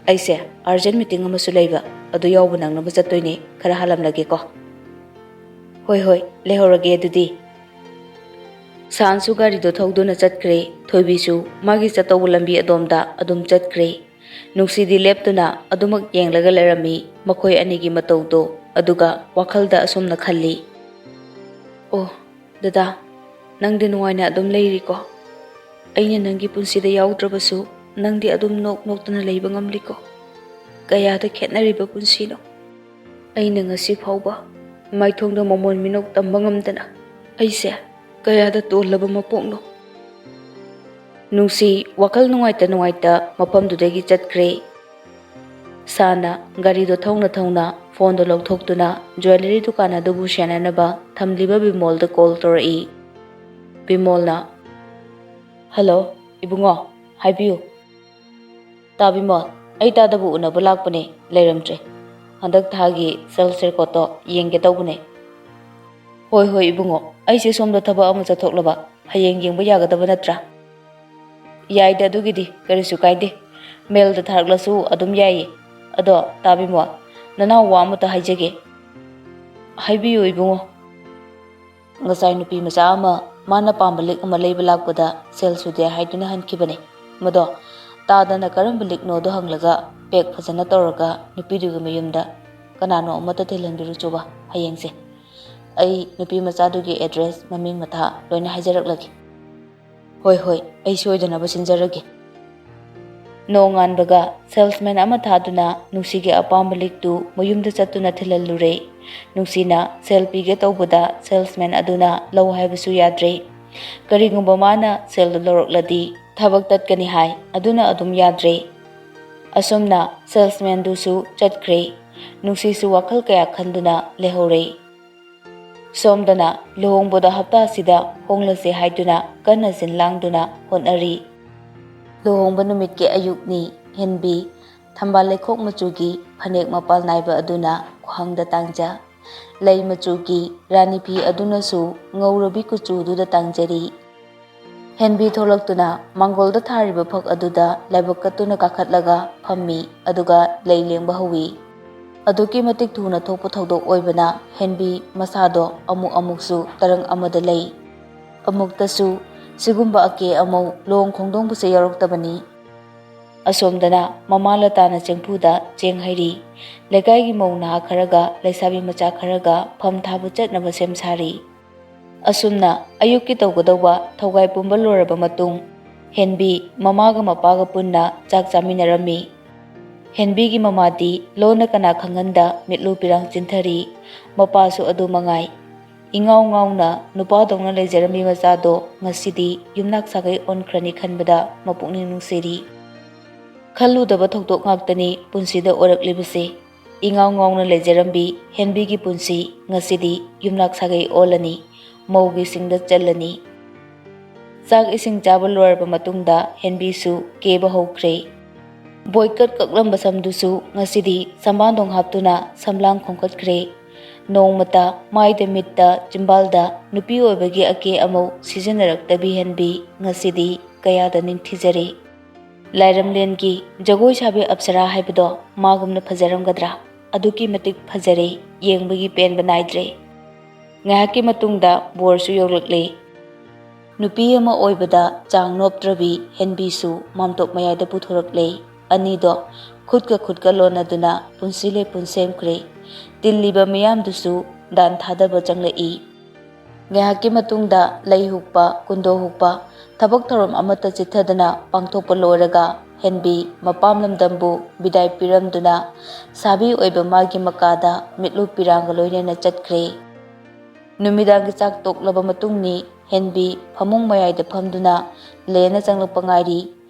ꯑꯩꯁꯦ ꯑꯥꯔꯖꯦꯟ ꯃꯤꯇꯤꯡ ꯑꯃꯁꯨ ꯂꯩꯕ, ꯑꯗꯨ ꯌꯥꯎꯕ ꯅꯪꯅꯕ ꯆꯠꯇꯣꯏꯅꯦ꯫ ꯈꯔ ꯍꯥꯜꯂꯝꯂꯒꯦꯀꯣ꯫" "ꯍꯣꯏ, ꯍꯣꯏ, ꯂꯩꯍꯧꯔꯒꯦ ꯑꯗꯨꯗꯤ꯫" ꯁꯥꯟꯁꯨ ꯒꯥꯔꯤꯗꯣ ꯊꯧꯗꯨꯅ ꯆꯠꯈ꯭ꯔꯦ꯫ ꯊꯣꯏꯕꯤꯁꯨ ꯃꯥꯒꯤ ꯆꯠꯇꯧꯕ ꯂꯝꯕꯤ ꯑꯗꯣꯝꯗ ꯑꯗꯨꯝ ꯆꯠꯈ꯭ꯔꯦ꯫ ꯅꯨꯡꯁꯤꯗꯤ ꯂꯦꯞꯇꯨꯅ ꯑꯗꯨꯃꯛ ꯌꯦꯡꯂꯒ ꯂꯩꯔꯝꯃꯤ, ꯃꯈꯣꯏ ꯑꯅꯤꯒꯤ ꯃꯇꯧꯗꯣ꯫ ꯑꯗꯨꯒ ꯋꯥꯈꯜꯗ ꯑꯁꯨꯝꯅ ꯈꯜꯂꯤ, "ꯑꯣ, ꯗꯗꯥ, ꯅꯪꯗꯤ ꯅꯨꯡꯉꯥꯏꯅ ꯑꯗꯨꯝ ꯂꯩꯔꯤꯀꯣ? ꯑꯩꯅ ꯅꯪꯒꯤ ꯄꯨꯟꯁꯤꯗ ꯌꯥꯎꯗ꯭ꯔꯕꯁꯨ ꯅꯪꯗꯤ ꯑꯗꯨꯝ ꯅꯣꯛ ꯅꯣꯛꯇꯅ ꯂꯩꯕ ꯉꯝꯂꯤꯀꯣ? ꯀꯌꯥꯗ ꯈꯦꯠꯅꯔꯤꯕ ꯄꯨꯟꯁꯤꯅꯣ꯫ ꯑꯩꯅ ꯉꯁꯤ ꯐꯥꯎꯕ ꯃꯥꯏꯊꯣꯡꯗ ꯃꯃꯣꯟ ꯃꯤꯅꯣꯛ ꯇꯝꯕ ꯉꯝꯗꯅ ꯑꯩꯁꯦ ꯀꯌꯥꯗ ꯇꯣꯜꯂꯕ ꯃꯄꯣꯛꯅꯣ꯫" ꯅꯨꯡꯁꯤ ꯋꯥꯈꯜ ꯅꯨꯡꯉꯥꯏꯇ ꯅꯨꯡꯉꯥꯏꯇ ꯃꯐꯝꯗꯨꯗꯒꯤ ꯆꯠꯈ꯭ꯔꯦ꯫ ꯁꯥꯅ ꯒꯥꯔꯤꯗꯣ ꯊꯧꯅ ꯊꯧꯅ ꯐꯣꯟꯗꯣ ꯂꯧꯊꯣꯛꯇꯨꯅ ꯖ꯭ꯋꯦꯂꯔꯤ ꯗꯨꯀꯥꯟ ꯑꯗꯨꯕꯨ ꯁꯦꯟꯅꯅꯕ ꯊꯝꯂꯤꯕ ꯕꯤꯃꯣꯜꯗ ꯀꯣꯜ ꯇꯧꯔꯛꯏ꯫ ꯕꯤꯃꯣꯜꯅ, "ꯍꯜꯂꯣ, ꯏꯕꯨꯡꯉꯣ, ꯍꯥꯏꯕꯤꯌꯨ꯫" "ꯇꯥ ꯕꯤꯃꯣꯜ, ꯑꯩ ꯇꯥꯗꯕ ꯎꯅꯕ ꯂꯥꯛꯄꯅꯦ, ꯂꯩꯔꯝꯗ꯭ꯔꯦ꯫ ꯍꯟꯗꯛ ꯊꯥꯒꯤ ꯁꯦꯜꯁ ꯔꯦꯀꯣꯔꯠꯇꯣ ꯌꯦꯡꯒꯦ ꯇꯧꯕꯅꯦ꯫" "ꯍꯣꯏ, ꯍꯣꯏ, ꯏꯕꯨꯡꯉꯣ, ꯑꯩꯁꯦ ꯁꯣꯝꯗ ꯊꯕꯛ ꯑꯃ ꯆꯠꯊꯣꯛꯂꯕ, ꯍꯌꯦꯡ ꯌꯦꯡꯕ ꯌꯥꯒꯗꯕ ꯅꯠꯇ꯭ꯔꯥ?" "ꯌꯥꯏꯗ, ꯑꯗꯨꯒꯤꯗꯤ ꯀꯔꯤꯁꯨ ꯀꯥꯏꯗꯦ꯫ ꯃꯦꯜꯗ ꯊꯥꯔꯛꯂꯁꯨ ꯑꯗꯨꯝ ꯌꯥꯏꯌꯦ꯫ ꯑꯗꯣ, ꯇꯥ ꯕꯤꯃꯣꯜ, ꯅꯅꯥꯎ ꯋꯥ ꯑꯃꯇ ꯍꯥꯏꯖꯒꯦ꯫" "ꯍꯥꯏꯕꯤꯌꯨ, ꯏꯕꯨꯡꯉꯣ꯫" "ꯉꯁꯥꯏ ꯅꯨꯄꯤ ꯃꯆꯥ ꯑꯃ ꯃꯥꯅ ꯄꯥꯝꯕ ꯂꯤꯛ ꯑꯃ ꯂꯩꯕ ꯂꯥꯛꯄꯗ ꯁꯦꯜ ꯁꯨꯗꯦ ꯍꯥꯏꯗꯨꯅ ꯍꯟꯈꯤꯕꯅꯦ꯫ ꯃꯗꯣ ꯇꯥꯗꯅ ꯀꯔꯝꯕ ꯂꯤꯛꯅꯣꯗꯣ ꯍꯪꯂꯒ ꯄꯦꯛ ꯐꯖꯅ ꯇꯧꯔꯒ ꯅꯨꯄꯤꯗꯨꯒꯤ ꯃꯌꯨꯝꯗ ꯀꯅꯥꯅꯣ ꯑꯃꯠꯇ ꯊꯤꯜꯍꯟꯕꯤꯔꯨꯆꯣꯕ ꯍꯌꯦꯡꯁꯦ꯫ ꯑꯩ ꯅꯨꯄꯤ ꯃꯆꯥꯗꯨꯒꯤ ꯑꯦꯗ꯭ꯔꯦꯁ, ꯃꯃꯤꯡ ꯃꯊꯥ ꯂꯣꯏꯅ ꯍꯥꯏꯖꯔꯛꯂꯒꯦ꯫" "ꯍꯣꯏ, ꯍꯣꯏ, ꯑꯩ ꯁꯣꯏꯗꯅꯕ ꯁꯤꯟꯖꯔꯒꯦ꯫" ꯅꯣꯡꯉꯥꯟꯕꯒ ꯁꯦꯜꯁꯃꯦꯟ ꯑꯃ ꯊꯥꯗꯨꯅ ꯅꯨꯡꯁꯤꯒꯤ ꯑꯄꯥꯝꯕ ꯂꯤꯛꯇꯨ ꯃꯌꯨꯝꯗ ꯆꯠꯇꯨꯅ ꯊꯤꯜꯍꯜꯂꯨꯔꯦ꯫ ꯅꯨꯡꯁꯤꯅ ꯁꯦꯜ ꯄꯤꯒꯦ ꯇꯧꯕꯗ ꯁꯦꯜꯁꯃꯦꯟ ꯑꯗꯨꯅ ꯂꯧ ꯍꯥꯏꯕꯁꯨ ꯌꯥꯗ꯭ꯔꯦ꯫ ꯀꯔꯤꯒꯨꯝꯕ ꯃꯥꯅ ꯁꯦꯜꯗꯨ ꯂꯧꯔꯛꯂꯗꯤ ꯊꯕꯛ ꯇꯠꯀꯅꯤ ꯍꯥꯏ꯫ ꯑꯗꯨꯅ ꯑꯗꯨꯝ ꯌꯥꯗ꯭ꯔꯦ꯫ ꯑꯁꯨꯝꯅ ꯁꯦꯜꯁꯃꯦꯟꯗꯨꯁꯨ ꯆꯠꯈ꯭ꯔꯦ꯫ ꯅꯨꯡꯁꯤꯁꯨ ꯋꯥꯈꯜ ꯀꯌꯥ ꯈꯟꯗꯨꯅ ꯂꯩꯍꯧꯔꯦ꯫ ꯁꯣꯝꯗꯅ ꯂꯨꯍꯣꯡꯕꯗ ꯍꯞꯇꯥꯁꯤꯗ ꯍꯣꯡꯂꯁꯦ ꯍꯥꯏꯗꯨꯅ ꯀꯟꯅ ꯁꯤꯟ ꯂꯥꯡꯗꯨꯅ ꯍꯣꯠꯅꯔꯤ꯫ ꯂꯨꯍꯣꯡꯕ ꯅꯨꯃꯤꯠꯀꯤ ꯑꯌꯨꯛꯅꯤ꯫ ꯍꯦꯟꯕꯤ ꯊꯝꯕꯥꯜ ꯂꯩꯈꯣꯛ ꯃꯆꯨꯒꯤ ꯐꯅꯦꯛ ꯃꯄꯥꯜ ꯅꯥꯏꯕ ꯑꯗꯨꯅ ꯈ꯭ꯋꯥꯡꯗ ꯇꯥꯡꯖ, ꯂꯩ ꯃꯆꯨꯒꯤ ꯔꯥꯅꯤ ꯐꯤ ꯑꯗꯨꯅꯁꯨ ꯉꯧꯔꯕꯤ ꯀꯨꯆꯨꯗꯨꯗ ꯇꯥꯡꯖꯔꯤ꯫ ꯍꯦꯟꯕꯤ ꯊꯣꯛꯂꯛꯇꯨꯅ ꯃꯥꯡꯒꯣꯜꯗ ꯊꯥꯔꯤꯕ ꯐꯛ ꯑꯗꯨꯗ ꯂꯥꯏꯕꯛ ꯀꯠꯇꯨꯅ ꯀꯥꯈꯠꯂꯒ ꯐꯝꯃꯤ, ꯑꯗꯨꯒ ꯂꯩ ꯂꯦꯡꯕ ꯍꯧꯏ꯫ ꯑꯗꯨꯛꯀꯤ ꯃꯇꯤꯛ ꯊꯨꯅ ꯊꯣꯛꯄ ꯊꯧꯗꯣꯛ ꯑꯣꯏꯕꯅ ꯍꯦꯟꯕꯤ ꯃꯁꯥꯗꯣ ꯑꯃꯨꯛ ꯑꯃꯨꯛꯁꯨ ꯇꯔꯪ ꯑꯃꯗ ꯂꯩ꯫ ꯑꯃꯨꯛꯇꯁꯨ ꯁꯤꯒꯨꯝꯕ ꯑꯀꯦ ꯑꯃꯧ ꯂꯨꯍꯣꯡ ꯈꯣꯡꯗꯣꯡꯕꯁꯦ ꯌꯥꯎꯔꯛꯇꯕꯅꯤ꯫ ꯑꯁꯣꯝꯗꯅ ꯃꯃꯥ ꯂꯇꯥꯅ ꯆꯦꯡꯐꯨꯗ ꯆꯦꯡ ꯍꯩꯔꯤ꯫ ꯂꯩꯀꯥꯏꯒꯤ ꯃꯧ ꯅꯍꯥ ꯈꯔꯒ ꯂꯩꯁꯥꯕꯤ ꯃꯆꯥ ꯈꯔꯒ ꯐꯝ ꯊꯥꯕ ꯆꯠꯅꯕ ꯁꯦꯝ ꯁꯥꯔꯤ꯫ ꯑꯁꯨꯝꯅ ꯑꯌꯨꯛꯀꯤ ꯇꯧꯒꯗꯧꯕ ꯊꯧꯒꯥꯏ ꯄꯨꯝꯕ ꯂꯣꯏꯔꯕ ꯃꯇꯨꯡ, ꯍꯦꯟꯕꯤ ꯃꯃꯥꯒ ꯃꯄꯥꯒ ꯄꯨꯟꯅ ꯆꯥꯛ ꯆꯥꯃꯤꯟꯅꯔꯝꯃꯤ꯫ ꯍꯦꯟꯕꯤꯒꯤ ꯃꯃꯥꯗꯤ ꯂꯣꯟꯅ ꯀꯅꯥ ꯈꯪꯍꯟꯗ ꯃꯤꯠꯂꯨ ꯄꯤꯔꯥꯡ ꯆꯤꯟꯊꯔꯤ꯫ ꯃꯄꯥꯁꯨ ꯑꯗꯨ ꯃꯉꯥꯏ꯫ ꯏꯉꯥꯎ ꯉꯥꯎꯅ ꯅꯨꯄꯥꯗꯧꯅ ꯂꯩꯖꯔꯝꯃꯤ ꯃꯆꯥꯗꯣ ꯉꯁꯤꯗꯤ ꯌꯨꯝꯅꯥꯛ ꯁꯥꯒꯩ ꯑꯣꯟꯈ꯭ꯔꯅꯤ ꯈꯟꯕꯗ ꯃꯄꯨꯛꯅꯤꯡ ꯅꯨꯡꯁꯤꯔꯤ꯫ ꯈꯜꯂꯨꯗꯕ ꯊꯧꯗꯣꯛ ꯉꯥꯛꯇꯅꯤ ꯄꯨꯟꯁꯤꯗ ꯑꯣꯏꯔꯛꯂꯤꯕꯁꯦ꯫ ꯏꯉꯥꯎ ꯉꯥꯎꯅ ꯂꯩꯖꯔꯝꯕꯤ ꯍꯦꯟꯕꯤꯒꯤ ꯄꯨꯟꯁꯤ ꯉꯁꯤꯗꯤ ꯌꯨꯝꯂꯥꯛ ꯁꯥꯒꯩ ꯑꯣꯜꯂꯅꯤ, ꯃꯧꯒꯤ ꯁꯤꯡꯗ ꯆꯜꯂꯅꯤ꯫ ꯆꯥꯛ ꯏꯁꯤꯡ ꯆꯥꯕ ꯂꯣꯏꯔꯕ ꯃꯇꯨꯡꯗ ꯍꯦꯟꯕꯤꯁꯨ ꯀꯦꯕ ꯍꯧꯈ꯭ꯔꯦ꯫ ꯕꯣꯏꯀꯠ ꯀꯛꯂꯝꯕ ꯁꯝꯗꯨꯁꯨ ꯉꯁꯤꯗꯤ ꯁꯝꯕꯥꯟꯗꯣꯡ ꯍꯥꯞꯇꯨꯅ ꯁꯝꯂꯥꯡ ꯈꯣꯝꯒꯠꯈ꯭ꯔꯦ꯫ ꯅꯣꯡꯃꯇ ꯃꯥꯏꯗ, ꯃꯤꯠꯇ, ꯆꯤꯝꯕꯥꯜꯗ ꯅꯨꯄꯤ ꯑꯣꯏꯕꯒꯤ ꯑꯀꯦ ꯑꯃꯧ ꯁꯤꯖꯤꯟꯅꯔꯛꯇꯕꯤ ꯍꯦꯟꯕꯤ ꯉꯁꯤꯗꯤ ꯀꯌꯥꯗ ꯅꯤꯡꯊꯤꯖꯔꯦ꯫ ꯂꯥꯏꯔꯝꯂꯦꯟꯒꯤ ꯖꯒꯣꯏ ꯁꯥꯕꯤ ꯑꯞꯁꯔꯥ ꯍꯥꯏꯕꯗꯣ ꯃꯥꯒꯨꯝꯅ ꯐꯖꯔꯝꯒꯗ꯭ꯔꯥ? ꯑꯗꯨꯛꯀꯤ ꯃꯇꯤꯛ ꯐꯖꯔꯦ, ꯌꯦꯡꯕꯒꯤ ꯄꯦꯟꯕ ꯅꯥꯏꯗ꯭ꯔꯦ꯫ ꯉꯥꯏꯍꯥꯛꯀꯤ ꯃꯇꯨꯡꯗ ꯕꯣꯔꯁꯨ ꯌꯧꯔꯛꯂꯦ꯫ ꯅꯨꯄꯤ ꯑꯃ ꯑꯣꯏꯕꯗ ꯆꯥꯡ ꯅꯣꯞꯇ꯭ꯔꯕꯤ ꯍꯦꯟꯕꯤꯁꯨ ꯃꯥꯝꯇꯣꯞ ꯃꯌꯥꯏꯗ ꯄꯨꯊꯣꯔꯛꯂꯦ꯫ ꯑꯅꯤꯗꯣ ꯈꯨꯠꯀ ꯈꯨꯠꯀ ꯂꯣꯟꯅꯗꯨꯅ ꯄꯨꯟꯁꯤ ꯂꯦꯞꯄꯨꯟ ꯁꯦꯝꯈ꯭ꯔꯦ꯫ ꯇꯤꯜꯂꯤꯕ ꯃꯤꯌꯥꯝꯗꯨꯁꯨ ꯗꯥꯟ ꯊꯥꯗꯕ ꯆꯪꯂꯛꯏ꯫ ꯉꯥꯏꯍꯥꯛꯀꯤ ꯃꯇꯨꯡꯗ ꯂꯩ ꯍꯨꯛꯄ, ꯀꯨꯟꯗꯣ ꯍꯨꯛꯄ, ꯊꯕꯛ ꯊꯧꯔꯝ ꯑꯃꯠꯇ ꯆꯤꯠꯊꯗꯅ ꯄꯥꯡꯊꯣꯛꯄ ꯂꯣꯏꯔꯒ ꯍꯦꯟꯕꯤ ꯃꯄꯥꯝ ꯂꯝꯗꯝꯕꯨ ꯕꯤꯗꯥꯏ ꯄꯤꯔꯝꯗꯨꯅ ꯁꯥꯕꯤ ꯑꯣꯏꯕ ꯃꯥꯒꯤ ꯃꯀꯥꯗ ꯃꯤꯠꯂꯨ ꯄꯤꯔꯥꯡꯒ ꯂꯣꯏꯅꯅ ꯆꯠꯈ꯭ꯔꯦ꯫ ꯅꯨꯃꯤꯗꯥꯡꯒꯤ ꯆꯥꯛ ꯇꯣꯛꯂꯕ ꯃꯇꯨꯡꯅꯤ꯫ ꯍꯦꯟꯕꯤ ꯐꯃꯨꯡ ꯃꯌꯥꯏꯗ ꯐꯝꯗꯨꯅ ꯂꯦꯟꯅ ꯆꯪꯂꯛꯄ ꯉꯥꯏꯔꯤ꯫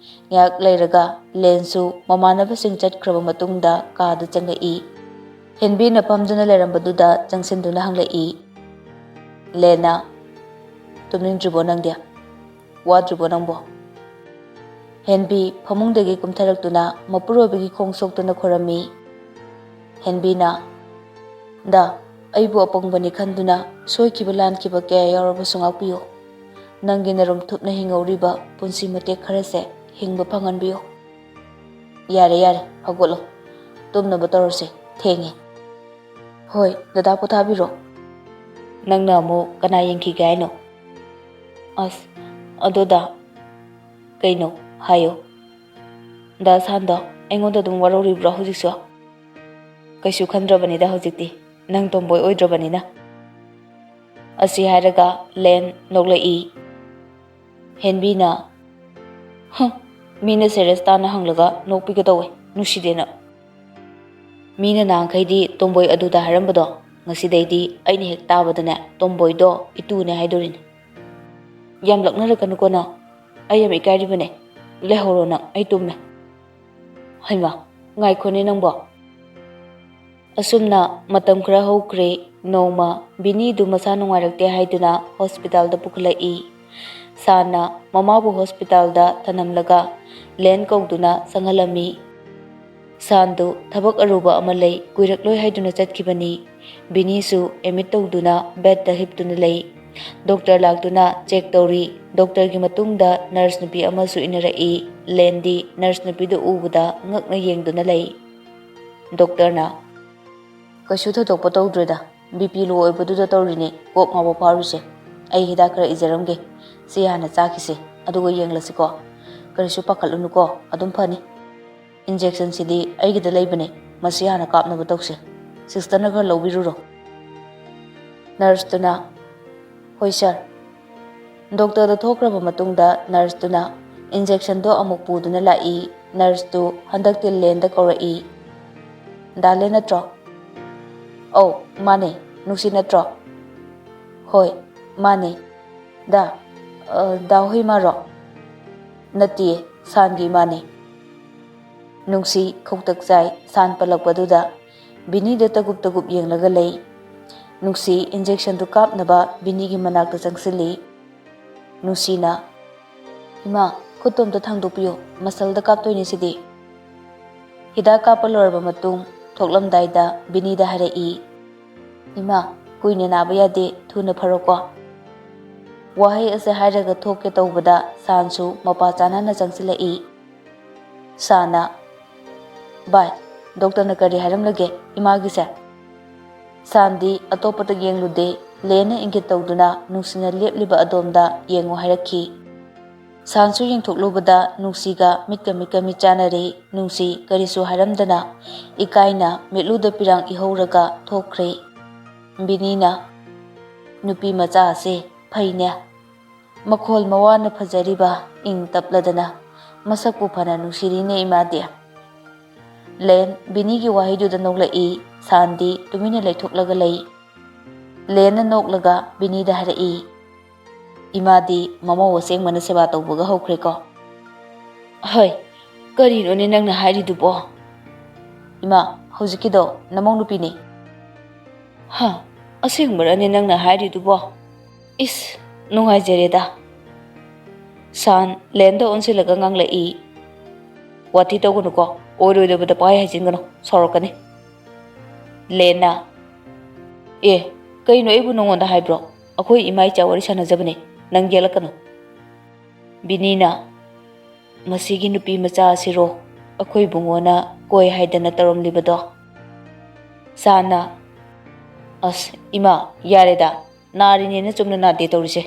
ꯉꯥꯏꯍꯥꯛ ꯂꯩꯔꯒ ꯂꯦꯟꯁꯨ ꯃꯃꯥꯟꯅꯕꯁꯤꯡ ꯆꯠꯈ꯭ꯔꯕ ꯃꯇꯨꯡꯗ ꯀꯥꯗ ꯆꯪꯂꯛꯏ꯫ ꯍꯦꯟꯕꯤꯅ ꯐꯝꯗꯨꯅ ꯂꯩꯔꯝꯕꯗꯨꯗ ꯆꯪꯁꯤꯟꯗꯨꯅ ꯍꯪꯂꯛꯏ, "ꯂꯦꯟꯅ, ꯇꯨꯝꯅꯤꯡꯗ꯭ꯔꯤꯕꯣ ꯅꯪꯗꯤ? ꯋꯥꯗ꯭ꯔꯤꯕꯣ ꯅꯪꯕꯣ?" ꯍꯦꯟꯕꯤ ꯐꯃꯨꯡꯗꯒꯤ ꯀꯨꯝꯊꯔꯛꯇꯨꯅ ꯃꯄꯨꯔꯣꯏꯕꯒꯤ ꯈꯣꯡ ꯁꯣꯛꯇꯨꯅ ꯈꯣꯏꯔꯝꯃꯤ꯫ ꯍꯦꯟꯕꯤꯅ, "ꯗꯥ, ꯑꯩꯕꯨ ꯑꯄꯪꯕꯅꯤ ꯈꯟꯗꯨꯅ ꯁꯣꯏꯈꯤꯕ ꯂꯥꯟꯈꯤꯕ ꯀꯌꯥ ꯌꯥꯎꯔꯕꯁꯨ ꯉꯥꯛꯄꯤꯌꯨ꯫ ꯅꯪꯒꯤ ꯅꯔꯨꯝ ꯊꯨꯞꯅ ꯍꯤꯡꯍꯧꯔꯤꯕ ꯄꯨꯟꯁꯤ ꯃꯇꯦꯛ ꯈꯔꯁꯦ ꯍꯤꯡꯕ ꯐꯪꯍꯟꯕꯤꯌꯨ꯫ ꯌꯥꯔꯦ, ꯌꯥꯔꯦ, ꯍꯧꯒꯠꯂꯣ꯫ ꯇꯨꯝꯅꯕ ꯇꯧꯔꯁꯦ, ꯊꯦꯡꯉꯦ꯫" "ꯍꯣꯏ, ꯗꯗꯥ ꯄꯣꯊꯥꯕꯤꯔꯣ꯫" "ꯅꯪꯅ ꯑꯃꯨꯛ ꯀꯅꯥ ꯌꯦꯡꯈꯤꯒꯦ ꯍꯥꯏꯅꯣ?" "ꯑꯁ, ꯑꯗꯣ ꯗꯥ꯫" "ꯀꯩꯅꯣ? ꯍꯥꯏꯌꯣ꯫" "ꯗꯥ ꯁꯥꯟꯗꯣ ꯑꯩꯉꯣꯟꯗ ꯑꯗꯨꯝ ꯋꯥꯔꯧꯔꯤꯕ꯭ꯔꯣ ꯍꯧꯖꯤꯛꯁꯨ?" "ꯀꯩꯁꯨ ꯈꯟꯗ꯭ꯔꯕꯅꯤꯗ ꯍꯧꯖꯤꯛꯇꯤ, ꯅꯪ ꯇꯣꯝꯕꯣꯏ ꯑꯣꯏꯗ꯭ꯔꯕꯅꯤꯅ꯫" ꯑꯁꯤ ꯍꯥꯏꯔꯒ ꯂꯦꯟ ꯅꯣꯛꯂꯛꯏ꯫ ꯍꯦꯟꯕꯤꯅ, "ꯍꯨꯝ, ꯃꯤꯅ ꯁꯦꯔꯤꯌꯁ ꯇꯥꯅ ꯍꯪꯂꯒ ꯅꯣꯛꯄꯤꯒꯗꯧꯋꯦ, ꯅꯨꯡꯁꯤꯗꯦꯅ꯫ ꯃꯤꯅ ꯅꯍꯥꯟꯈꯩꯗꯤ ꯇꯣꯝꯕꯣꯏ ꯑꯗꯨꯗ ꯍꯥꯏꯔꯝꯕꯗꯣ, ꯉꯁꯤꯗꯩꯗꯤ ꯑꯩꯅ ꯍꯦꯛ ꯇꯥꯕꯗꯅꯦ ꯇꯣꯝꯕꯣꯏꯗꯣ ꯏꯇꯨꯅꯦ ꯍꯥꯏꯗꯣꯔꯤꯅꯦ꯫ ꯌꯥꯝ ꯂꯛꯅꯔꯛꯀꯅꯨꯀꯣ ꯅꯪ, ꯑꯩ ꯌꯥꯝ ꯏꯀꯥꯏꯔꯤꯕꯅꯦ꯫ ꯂꯩꯍꯧꯔꯣ ꯅꯪ, ꯑꯩ ꯇꯨꯝꯃꯦ꯫" "ꯍꯩꯃꯥ, ꯉꯥꯏꯈꯣꯅꯦ ꯅꯪꯕꯣ꯫ ꯑꯁꯨꯝꯅ ꯃꯇꯝ ꯈꯔ ꯍꯧꯈ꯭ꯔꯦ꯫ ꯅꯣꯡꯃ ꯕꯤꯅꯤꯗꯨ ꯃꯁꯥ ꯅꯨꯡꯉꯥꯏꯔꯛꯇꯦ ꯍꯥꯏꯗꯨꯅ ꯍꯣꯁꯄꯤꯇꯥꯜꯗ ꯄꯨꯈꯠꯂꯛꯏ꯫ ꯁꯥꯟꯅ ꯃꯃꯥꯕꯨ ꯍꯣꯁꯄꯤꯇꯥꯜꯗ ꯊꯅꯝꯂꯒ ꯂꯦꯟ ꯀꯧꯗꯨꯅ ꯆꯪꯍꯜꯂꯝꯃꯤ꯫ ꯁꯥꯟꯗꯨ ꯊꯕꯛ ꯑꯔꯨꯕ ꯑꯃ ꯂꯩ, ꯀꯨꯏꯔꯛꯂꯣꯏ ꯍꯥꯏꯗꯨꯅ ꯆꯠꯈꯤꯕꯅꯤ꯫ ꯕꯤꯅꯤꯁꯨ ꯑꯦꯗꯃꯤꯠ ꯇꯧꯗꯨꯅ ꯕꯦꯗꯇ ꯍꯤꯞꯇꯨꯅ ꯂꯩ꯫ ꯗꯣꯛꯇꯔ ꯂꯥꯛꯇꯨꯅ ꯆꯦꯛ ꯇꯧꯔꯤ꯫ ꯗꯣꯛꯇꯔꯒꯤ ꯃꯇꯨꯡꯗ ꯅꯔꯁ ꯅꯨꯄꯤ ꯑꯃꯁꯨ ꯏꯟꯅꯔꯛꯏ꯫ ꯂꯦꯟꯗꯤ ꯅꯔꯁ ꯅꯨꯄꯤꯗꯨ ꯎꯕꯗ ꯉꯛꯅ ꯌꯦꯡꯗꯨꯅ ꯂꯩ꯫ ꯗꯣꯛꯇꯔꯅ, "ꯀꯩꯁꯨ ꯊꯣꯏꯗꯣꯛꯄ ꯇꯧꯗ꯭ꯔꯦꯗ, ꯕꯤ ꯄꯤ ꯂꯣ ꯑꯣꯏꯕꯗꯨꯗ ꯇꯧꯔꯤꯅꯦ ꯀꯣꯛ ꯉꯥꯎꯕ ꯐꯥꯎꯔꯤꯁꯦ꯫ ꯑꯩ ꯍꯤꯗꯥꯛ ꯈꯔ ꯏꯖꯔꯝꯒꯦ, ꯁꯤ ꯍꯥꯟꯅ ꯆꯥꯈꯤꯁꯦ, ꯑꯗꯨꯒ ꯌꯦꯡꯂꯁꯤꯀꯣ꯫ ꯀꯔꯤꯁꯨ ꯄꯥꯈꯠꯂꯨꯅꯨꯀꯣ, ꯑꯗꯨꯝ ꯐꯅꯤ꯫ ꯏꯟꯖꯦꯛꯁꯟꯁꯤꯗꯤ ꯑꯩꯒꯤꯗ ꯂꯩꯕꯅꯦ, ꯃꯁꯤ ꯍꯥꯟꯅ ꯀꯥꯞꯅꯕ ꯇꯧꯁꯦ꯫ ꯁꯤꯁꯇꯔꯅ ꯈꯔ ꯂꯧꯕꯤꯔꯨꯔꯣ꯫" ꯅꯔꯁꯇꯨꯅ, "ꯍꯣꯏ ꯁꯥꯔ꯫" ꯗꯣꯛꯇꯔꯗ ꯊꯣꯛꯈ꯭ꯔꯕ ꯃꯇꯨꯡꯗ ꯅꯔꯁꯇꯨꯅ ꯏꯟꯖꯦꯛꯁꯟꯗꯣ ꯑꯃꯨꯛ ꯄꯨꯗꯨꯅ ꯂꯥꯛꯏ꯫ ꯅꯔꯁꯇꯨ ꯍꯟꯗꯛꯇꯤ ꯂꯦꯟꯗ ꯀꯧꯔꯛꯏ꯫ "ꯗꯥ ꯂꯦꯟ ꯅꯠꯇ꯭ꯔꯣ?" "ꯑꯧ, ꯃꯥꯅꯦ꯫ ꯅꯨꯡꯁꯤ ꯅꯠꯇ꯭ꯔꯣ?" "ꯍꯣꯏ, ꯃꯥꯅꯦ꯫" "ꯗꯥ, ꯑ, ꯗꯥ ꯍꯣꯏ ꯏꯃꯥꯔꯣ?" "ꯅꯠꯇꯤꯌꯦ, ꯁꯥꯟꯒꯤ ꯏꯃꯥꯅꯦ꯫" ꯅꯨꯡꯁꯤ ꯈꯧꯇꯛ ꯆꯥꯏ꯫ ꯁꯥꯟ ꯄꯜꯂꯛꯄꯗꯨꯗ ꯕꯤꯅꯤꯗ ꯇꯒꯨꯞ ꯇꯒꯨꯞ ꯌꯦꯡꯂꯒ ꯂꯩ꯫ ꯅꯨꯡꯁꯤ ꯏꯟꯖꯦꯛꯁꯟꯗꯨ ꯀꯥꯞꯅꯕ ꯕꯤꯅꯤꯒꯤ ꯃꯅꯥꯛꯇ ꯆꯪꯁꯤꯜꯂꯤ꯫ ꯅꯨꯡꯁꯤꯅ, "ꯏꯃꯥ, ꯈꯨꯠꯇꯣ ꯑꯝꯇ ꯊꯥꯡꯗꯣꯛꯄꯤꯌꯨ, ꯃꯁꯜꯗ ꯀꯥꯞꯇꯣꯏꯅꯦ ꯁꯤꯗꯤ꯫" ꯍꯤꯗꯥꯛ ꯀꯥꯞꯄ ꯂꯣꯏꯔꯕ ꯃꯇꯨꯡ ꯊꯣꯛꯂꯝꯗꯥꯏꯗ ꯕꯤꯅꯤꯗ ꯍꯥꯏꯔꯛꯏ, "ꯏꯃꯥ, ꯀꯨꯏꯅ ꯅꯥꯕ ꯌꯥꯗꯦ, ꯊꯨꯅ ꯐꯔꯣꯀꯣ꯫" ꯋꯥꯍꯩ ꯑꯁꯤ ꯍꯥꯏꯔꯒ ꯊꯣꯛꯀꯦ ꯇꯧꯕꯗ ꯁꯥꯟꯁꯨ ꯃꯄꯥ ꯆꯥꯅꯅ ꯆꯪꯁꯤꯜꯂꯛꯏ꯫ ꯁꯥꯟꯅ, "ꯚꯥꯏ, ꯗꯣꯛꯇꯔꯅ ꯀꯔꯤ ꯍꯥꯏꯔꯝꯂꯒꯦ ꯏꯃꯥꯒꯤꯁꯦ?" ꯁꯥꯟꯗꯤ ꯑꯇꯣꯞꯄꯗ ꯌꯦꯡꯂꯨꯗꯦ꯫ ꯂꯦꯟꯅ ꯏꯪꯒꯤꯠ ꯇꯧꯗꯨꯅ ꯅꯨꯡꯁꯤꯅ ꯂꯦꯞꯂꯤꯕ ꯑꯗꯣꯝꯗ ꯌꯦꯡꯉꯨ ꯍꯥꯏꯔꯛꯈꯤ꯫ ꯁꯥꯟꯁꯨ ꯌꯦꯡꯊꯣꯛꯂꯨꯕꯗ ꯅꯨꯡꯁꯤꯒ ꯃꯤꯠꯀ ꯃꯤꯠꯀ ꯃꯤꯠ ꯆꯥꯅꯔꯦ꯫ ꯅꯨꯡꯁꯤ ꯀꯔꯤꯁꯨ ꯍꯥꯏꯔꯝꯗꯅ ꯏꯀꯥꯏꯅ ꯃꯤꯠꯂꯨꯗ ꯄꯤꯔꯥꯡ ꯏꯍꯧꯔꯒ ꯊꯣꯛꯈ꯭ꯔꯦ꯫ ꯕꯤꯅꯤꯅ, "ꯅꯨꯄꯤ ꯃꯆꯥ ꯑꯁꯦ ꯐꯩꯅꯦ꯫ ꯃꯈꯣꯜ ꯃꯋꯥꯅ ꯐꯖꯔꯤꯕ, ꯏꯪ ꯇꯞꯂꯗꯅ, ꯃꯁꯛꯄꯨ ꯐꯅ ꯅꯨꯡꯁꯤꯔꯤꯅꯦ ꯏꯃꯥꯗꯤ꯫" ꯂꯦꯟ ꯕꯤꯅꯤꯒꯤ ꯋꯥꯍꯩꯗꯨꯗ ꯅꯣꯛꯂꯛꯏ꯫ ꯁꯥꯟꯗꯤ ꯇꯨꯃꯤꯟꯅ ꯂꯩꯊꯣꯛꯂꯒ ꯂꯩ꯫ ꯂꯦꯟꯅ ꯅꯣꯛꯂꯒ ꯕꯤꯅꯤꯗ ꯍꯥꯏꯔꯛꯏ, "ꯏꯃꯥꯗꯤ ꯃꯃꯧ ꯑꯁꯦꯡꯕꯅ ꯁꯦꯕꯥ ꯇꯧꯕꯒ ꯍꯧꯈ꯭ꯔꯦꯀꯣ?" "ꯍꯣꯏ, ꯀꯔꯤꯅꯣꯅꯦ ꯅꯪꯅ ꯍꯥꯏꯔꯤꯗꯨꯕꯣ?" "ꯏꯃꯥ, ꯍꯧꯖꯤꯛꯀꯤꯗꯣ ꯅꯃꯧ ꯅꯨꯄꯤꯅꯤ꯫ ꯍꯥ? ꯑꯁꯦꯡꯕꯔꯅꯦ ꯅꯪꯅ ꯍꯥꯏꯔꯤꯗꯨꯕꯣ? ꯏꯁ, ꯅꯨꯡꯉꯥꯏꯖꯔꯦꯗ꯫ ꯁꯥꯟ ꯂꯦꯟꯗ ꯑꯣꯟꯁꯤꯜꯂꯒ ꯉꯥꯡꯂꯛꯏ, "ꯋꯥꯊꯤ ꯇꯧꯒꯅꯨꯀꯣ, ꯑꯣꯏꯔꯣꯏꯗꯕꯗ ꯄꯥꯏ ꯍꯥꯏꯖꯤꯟꯒꯅꯨ, ꯁꯥꯎꯔꯛꯀꯅꯤ꯫" ꯂꯦꯟꯅ, "ꯑꯦ, ꯀꯩꯅꯣ, ꯑꯩꯕꯨ ꯅꯉꯣꯟꯗ ꯍꯥꯏꯕ꯭ꯔꯣ? ꯑꯩꯈꯣꯏ ꯏꯃꯥ ꯏꯆꯥ ꯋꯥꯔꯤ ꯁꯥꯟꯅꯖꯕꯅꯦ, ꯅꯪ ꯌꯦꯠꯂꯛꯀꯅꯨ꯫" ꯕꯤꯅꯤꯅ, "ꯃꯁꯤꯒꯤ ꯅꯨꯄꯤ ꯃꯆꯥ ꯑꯁꯤꯔꯣ ꯑꯩꯈꯣꯏ ꯏꯕꯨꯡꯉꯣꯅ ꯀꯣꯏ ꯍꯥꯏꯗꯅ ꯇꯧꯔꯝꯂꯤꯕꯗꯣ?" ꯁꯥꯟꯅ, "ꯑꯁ ꯏꯃꯥ, ꯌꯥꯔꯦꯗ, ꯅꯥꯔꯤꯅꯦꯅ ꯆꯨꯝꯅ ꯅꯥꯗꯦ ꯇꯧꯔꯤꯁꯦ꯫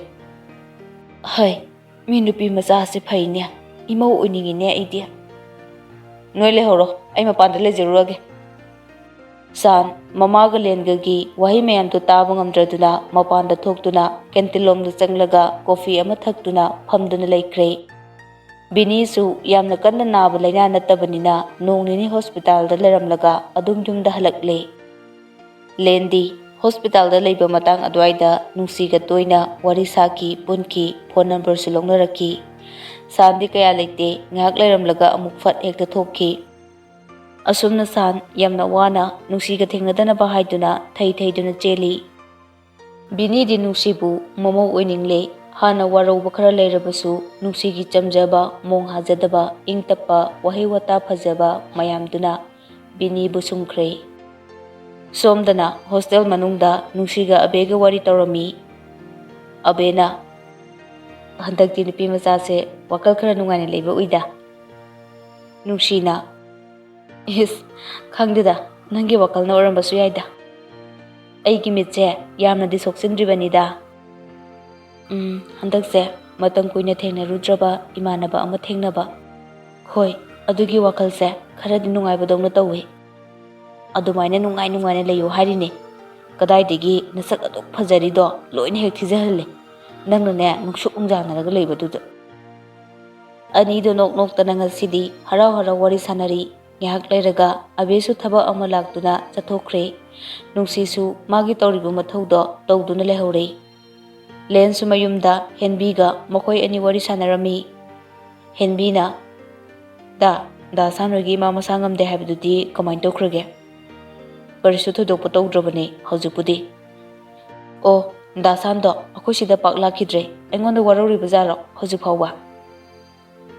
ꯍꯩ, ꯃꯤ ꯅꯨꯄꯤ ꯃꯆꯥꯁꯦ ꯐꯩꯅꯦ, ꯏꯃꯧ ꯑꯣꯏꯅꯤꯡꯉꯤꯅꯦ ꯑꯩꯗꯤ꯫" "ꯅꯣꯏ ꯂꯩꯍꯧꯔꯣ, ꯑꯩ ꯃꯄꯥꯟꯗ ꯂꯩꯖꯔꯨꯔꯒꯦ꯫" ꯁꯥꯟ ꯃꯃꯥꯒ ꯂꯦꯟꯒꯒꯤ ꯋꯥꯍꯩ ꯃꯌꯥꯝꯗꯨ ꯇꯥꯕ ꯉꯝꯗ꯭ꯔꯗꯨꯅ ꯃꯄꯥꯟꯗ ꯊꯣꯛꯇꯨꯅ ꯀꯦꯟꯇꯤꯟꯂꯣꯝꯗ ꯆꯪꯂꯒ ꯀꯣꯐꯤ ꯑꯃ ꯊꯛꯇꯨꯅ ꯐꯝꯗꯨꯅ ꯂꯩꯈ꯭ꯔꯦ꯫ ꯕꯤꯅꯤꯁꯨ ꯌꯥꯝꯅ ꯀꯟꯅ ꯅꯥꯕ ꯂꯥꯏꯅꯥ ꯅꯠꯇꯕꯅꯤꯅ ꯅꯣꯡ ꯅꯤꯅꯤ ꯍꯣꯁꯄꯤꯇꯥꯜꯗ ꯂꯩꯔꯝꯂꯒ ꯑꯗꯨꯝ ꯌꯨꯝꯗ ꯍꯜꯂꯛꯂꯦ꯫ ꯂꯦꯟꯗꯤ ꯍꯣꯁꯄꯤꯇꯥꯜꯗ ꯂꯩꯕ ꯃꯇꯥꯡ ꯑꯗꯨꯋꯥꯏꯗ ꯅꯨꯡꯁꯤꯒ ꯇꯣꯏꯅ ꯋꯥꯔꯤ ꯁꯥꯈꯤ, ꯄꯨꯟꯈꯤ, ꯐꯣꯟ ꯅꯝꯕꯔꯁꯨ ꯂꯧꯅꯔꯛꯈꯤ꯫ ꯁꯥꯟꯗꯤ ꯀꯌꯥ ꯂꯩꯇꯦ, ꯉꯥꯏꯍꯥꯛ ꯂꯩꯔꯝꯂꯒ ꯑꯃꯨꯛ ꯐꯠ ꯍꯦꯛꯇ ꯊꯣꯛꯈꯤ꯫ ꯑꯁꯨꯝꯅ ꯁꯥꯟ ꯌꯥꯝꯅ ꯋꯥꯅ ꯅꯨꯡꯁꯤꯒ ꯊꯦꯡꯅꯗꯅꯕ ꯍꯥꯏꯗꯨꯅ ꯊꯩ ꯊꯩꯗꯨꯅ ꯆꯦꯜꯂꯤ꯫ ꯕꯤꯅꯤꯗꯤ ꯅꯨꯡꯁꯤꯕꯨ ꯃꯃꯧ ꯑꯣꯏꯅꯤꯡꯂꯦ꯫ ꯍꯥꯟꯅ ꯋꯥꯔꯧꯕ ꯈꯔ ꯂꯩꯔꯕꯁꯨ ꯅꯨꯡꯁꯤꯒꯤ ꯆꯝꯖꯕ, ꯃꯣꯡ ꯍꯥꯖꯗꯕ, ꯏꯪ ꯇꯞꯄ, ꯋꯥꯍꯩ ꯋꯥꯇꯥ ꯐꯖꯕ ꯃꯌꯥꯝꯗꯨꯅ ꯕꯤꯅꯤꯕꯨ ꯁꯨꯝꯈ꯭ꯔꯦ꯫ ꯁꯣꯝꯗꯅ ꯍꯣꯁꯇꯦꯜ ꯃꯅꯨꯡꯗ ꯅꯨꯡꯁꯤꯒ ꯑꯕꯦꯒ ꯋꯥꯔꯤ ꯇꯧꯔꯝꯃꯤ꯫ ꯑꯕꯦꯅ, "ꯍꯟꯗꯛꯇꯤ ꯅꯨꯄꯤ ꯃꯆꯥꯁꯦ ꯋꯥꯈꯜ ꯈꯔ ꯅꯨꯡꯉꯥꯏꯅ ꯂꯩꯕ ꯎꯏꯗ꯫" ꯅꯨꯡꯁꯤꯅ, "ꯏꯁ, ꯈꯪꯗꯦꯗ, ꯅꯪꯒꯤ ꯋꯥꯈꯜꯅ ꯑꯣꯏꯔꯝꯕꯁꯨ ꯌꯥꯏꯗ꯫ ꯑꯩꯒꯤ ꯃꯤꯠꯁꯦ ꯌꯥꯝꯅꯗꯤ ꯁꯣꯛꯆꯤꯟꯗ꯭ꯔꯤꯕꯅꯤꯗ꯫ ꯎꯝ, ꯍꯟꯗꯛꯁꯦ ꯃꯇꯝ ꯀꯨꯏꯅ ꯊꯦꯡꯅꯔꯨꯗ꯭ꯔꯕ ꯏꯃꯥꯟꯅꯕ ꯑꯃ ꯊꯦꯡꯅꯕ꯫ ꯍꯣꯏ, ꯑꯗꯨꯒꯤ ꯋꯥꯈꯜꯁꯦ ꯈꯔꯗꯤ ꯅꯨꯡꯉꯥꯏꯕꯗꯧꯅ ꯇꯧꯋꯤ꯫ ꯑꯗꯨꯃꯥꯏꯅ ꯅꯨꯡꯉꯥꯏ ꯅꯨꯡꯉꯥꯏꯅ ꯂꯩꯌꯨ ꯍꯥꯏꯔꯤꯅꯦ꯫ ꯀꯗꯥꯏꯗꯒꯤ ꯅꯁꯛ ꯑꯗꯨꯛ ꯐꯖꯔꯤꯗꯣ ꯂꯣꯏꯅ ꯍꯦꯛ ꯊꯤꯖꯍꯜꯂꯦ, ꯅꯪꯅꯅꯦ ꯅꯨꯡꯁꯨꯛ ꯅꯨꯡꯖꯥꯅꯔꯒ ꯂꯩꯕꯗꯨꯗ꯫" ꯑꯅꯤꯗꯣ ꯅꯣꯛ ꯅꯣꯛꯇꯅ ꯉꯁꯤꯗꯤ ꯍꯔꯥꯎ ꯍꯔꯥꯎ ꯋꯥꯔꯤ ꯁꯥꯟꯅꯔꯤ꯫ ꯉꯥꯏꯍꯥꯛ ꯂꯩꯔꯒ ꯑꯕꯦꯁꯨ ꯊꯕꯛ ꯑꯃ ꯂꯥꯛꯇꯨꯅ ꯆꯠꯊꯣꯛꯈ꯭ꯔꯦ꯫ ꯅꯨꯡꯁꯤꯁꯨ ꯃꯥꯒꯤ ꯇꯧꯔꯤꯕ ꯃꯊꯧꯗꯣ ꯇꯧꯗꯨꯅ ꯂꯩꯍꯧꯔꯦ꯫ ꯂꯦꯟꯁꯨ ꯃꯌꯨꯝꯗ ꯍꯦꯟꯕꯤꯒ ꯃꯈꯣꯏ ꯑꯅꯤ ꯋꯥꯔꯤ ꯁꯥꯟꯅꯔꯝꯃꯤ꯫ ꯍꯦꯟꯕꯤꯅ, "ꯗꯥ, ꯗꯥ ꯁꯥꯟ ꯍꯣꯏꯒꯤ ꯏꯃꯥ ꯃꯁꯥ ꯉꯝꯗꯦ ꯍꯥꯏꯕꯗꯨꯗꯤ ꯀꯃꯥꯏꯅ ꯇꯧꯈ꯭ꯔꯒꯦ? ꯀꯔꯤꯁꯨ ꯊꯣꯏꯗꯣꯛꯄ ꯇꯧꯗ꯭ꯔꯕꯅꯦ ꯍꯧꯖꯤꯛꯄꯨꯗꯤ꯫ ꯑꯣ, ꯗꯥ ꯁꯥꯟꯗꯣ ꯑꯩꯈꯣꯏ ꯁꯤꯗ ꯄꯥꯛ ꯂꯥꯛꯈꯤꯗ꯭ꯔꯦ꯫ ꯑꯩꯉꯣꯟꯗ ꯋꯥꯔꯧꯔꯤꯕ ꯖꯥꯠꯂꯣ ꯍꯧꯖꯤꯛ ꯐꯥꯎꯕ?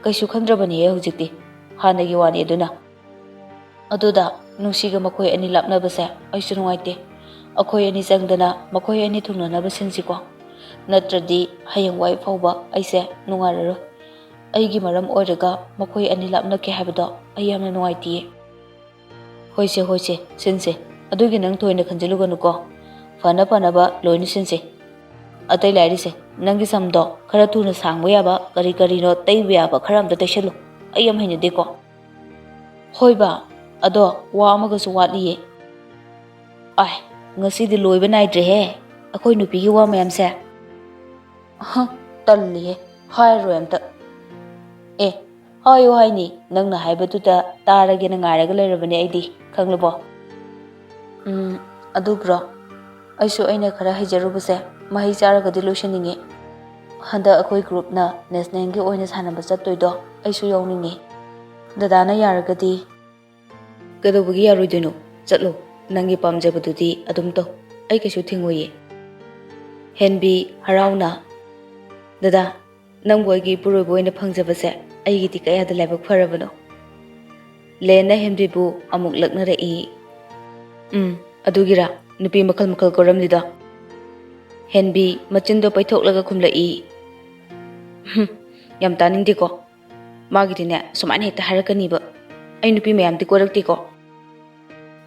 ꯀꯩꯁꯨ ꯈꯟꯗ꯭ꯔꯕꯅꯤꯍꯦ ꯍꯧꯖꯤꯛꯇꯤ, ꯍꯥꯟꯅꯒꯤ ꯋꯥꯅꯤ ꯑꯗꯨꯅ꯫ ꯑꯗꯨꯗ ꯅꯨꯡꯁꯤꯒ ꯃꯈꯣꯏ ꯑꯅꯤ ꯂꯥꯞꯅꯕꯁꯦ ꯑꯩꯁꯨ ꯅꯨꯡꯉꯥꯏꯇꯦ꯫ ꯑꯩꯈꯣꯏ ꯑꯅꯤ ꯆꯪꯗꯅ ꯃꯈꯣꯏ ꯑꯅꯤ ꯊꯨꯡꯅꯅꯕ ꯁꯤꯟꯁꯤꯀꯣ, ꯅꯠꯇ꯭ꯔꯗꯤ ꯍꯌꯦꯡꯋꯥꯏ ꯐꯥꯎꯕ ꯑꯩꯁꯦ ꯅꯨꯡꯉꯥꯏꯔꯔꯣꯏ꯫ ꯑꯩꯒꯤ ꯃꯔꯝ ꯑꯣꯏꯔꯒ ꯃꯈꯣꯏ ꯑꯅꯤ ꯂꯥꯞꯅꯈꯤ ꯍꯥꯏꯕꯗꯣ ꯑꯩ ꯌꯥꯝꯅ ꯅꯨꯡꯉꯥꯏꯇꯤꯌꯦ꯫ ꯍꯣꯏꯁꯦ, ꯍꯣꯏꯁꯦ, ꯁꯤꯟꯁꯦ꯫ ꯑꯗꯨꯒꯤ ꯅꯪ ꯊꯣꯏꯅ ꯈꯟꯖꯤꯜꯂꯨꯒꯅꯨꯀꯣ꯫ ꯐꯅ ꯐꯅꯕ ꯂꯣꯏꯅ ꯁꯤꯟꯁꯦ꯫ ꯑꯇꯩ ꯂꯥꯏꯔꯤꯁꯦ, ꯅꯪꯒꯤ ꯁꯝꯗꯣ ꯈꯔ ꯊꯨꯅ ꯁꯥꯡꯕ ꯌꯥꯕ ꯀꯔꯤ ꯀꯔꯤꯅꯣ ꯇꯩꯕ ꯌꯥꯕ ꯈꯔ ꯑꯝꯇ ꯇꯩꯁꯜꯂꯨ꯫ ꯑꯩ ꯌꯥꯝ ꯍꯩꯅꯗꯦꯀꯣ꯫ ꯍꯣꯏꯕ, ꯑꯗꯣ ꯋꯥ ꯑꯃꯒꯁꯨ ꯋꯥꯠꯂꯤꯌꯦ꯫ ꯑꯥꯏ, ꯉꯁꯤꯗꯤ ꯂꯣꯏꯕ ꯅꯥꯏꯗ꯭ꯔꯦꯍꯦ, ꯑꯩꯈꯣꯏ ꯅꯨꯄꯤꯒꯤ ꯋꯥ ꯃꯌꯥꯝꯁꯦ꯫ ꯑꯍ, ꯇꯜꯂꯤꯍꯦ, ꯍꯥꯏꯔꯔꯣꯏ ꯑꯝꯇ꯫ ꯑꯦ, ꯍꯥꯏꯌꯨ ꯍꯥꯏꯅꯤ, ꯅꯪꯅ ꯍꯥꯏꯕꯗꯨꯗ ꯇꯥꯔꯒꯦꯅ ꯉꯥꯏꯔꯒ ꯂꯩꯔꯕꯅꯦ ꯑꯩꯗꯤ, ꯈꯪꯂꯕꯣ? ꯎꯝ, ꯑꯗꯨꯕ꯭ꯔꯣ? ꯑꯩꯁꯨ ꯑꯩꯅ ꯈꯔ ꯍꯩꯖꯔꯨꯕꯁꯦ ꯃꯍꯩ ꯆꯥꯔꯒꯗꯤ ꯂꯣꯏꯁꯤꯟꯅꯤꯡꯉꯤ꯫ ꯍꯟꯗꯛ ꯑꯩꯈꯣꯏ ꯒ꯭ꯔꯨꯞꯅ ꯅꯦꯁꯅꯦꯜꯒꯤ ꯑꯣꯏꯅ ꯁꯥꯟꯅꯕ ꯆꯠꯇꯣꯏꯗꯣ ꯑꯩꯁꯨ ꯌꯥꯎꯅꯤꯡꯉꯤ꯫ ꯗꯗꯥꯅ ꯌꯥꯔꯒꯗꯤ꯫ ꯀꯩꯗꯧꯕꯒꯤ ꯌꯥꯔꯣꯏꯗꯣꯏꯅꯣ? ꯆꯠꯂꯣ, ꯅꯪꯒꯤ ꯄꯥꯝꯖꯕꯗꯨꯗꯤ ꯑꯗꯨꯝ ꯇꯧ, ꯑꯩ ꯀꯩꯁꯨ ꯊꯤꯡꯉꯣꯏꯌꯦ꯫ ꯍꯦꯟꯕꯤ ꯍꯔꯥꯎꯅ, ꯗꯗꯥ, ꯅꯪꯕꯨ ꯑꯩꯒꯤ ꯏꯄꯨꯔꯣꯏꯕ ꯑꯣꯏꯅ ꯐꯪꯖꯕꯁꯦ ꯑꯩꯒꯤꯗꯤ ꯀꯌꯥꯗ ꯂꯥꯏꯕꯛ ꯐꯔꯕꯅꯣ꯫ ꯂꯦꯟꯅ ꯍꯦꯟꯕꯤꯕꯨ ꯑꯃꯨꯛ ꯂꯛꯅꯔꯛꯏ꯫ ꯎꯝ, ꯑꯗꯨꯒꯤꯔꯥ ꯅꯨꯄꯤ ꯃꯈꯜ ꯃꯈꯜ ꯀꯣꯏꯔꯝꯂꯤꯗꯣ? ꯍꯦꯟꯕꯤ ꯃꯆꯤꯟꯗꯣ ꯄꯩꯊꯣꯛꯂꯒ ꯈꯨꯝꯂꯛꯏ꯫ ꯍꯨꯝ, ꯌꯥꯝ ꯇꯥꯅꯤꯡꯗꯦꯀꯣ꯫ ꯃꯥꯒꯤꯗꯤꯅꯦ ꯁꯨꯃꯥꯏꯅ ꯍꯦꯛꯇ ꯍꯥꯏꯔꯛꯀꯅꯤꯕ, "ꯑꯩ ꯅꯨꯄꯤ ꯃꯌꯥꯝꯗꯤ ꯀꯣꯏꯔꯛꯇꯦꯀꯣ"꯫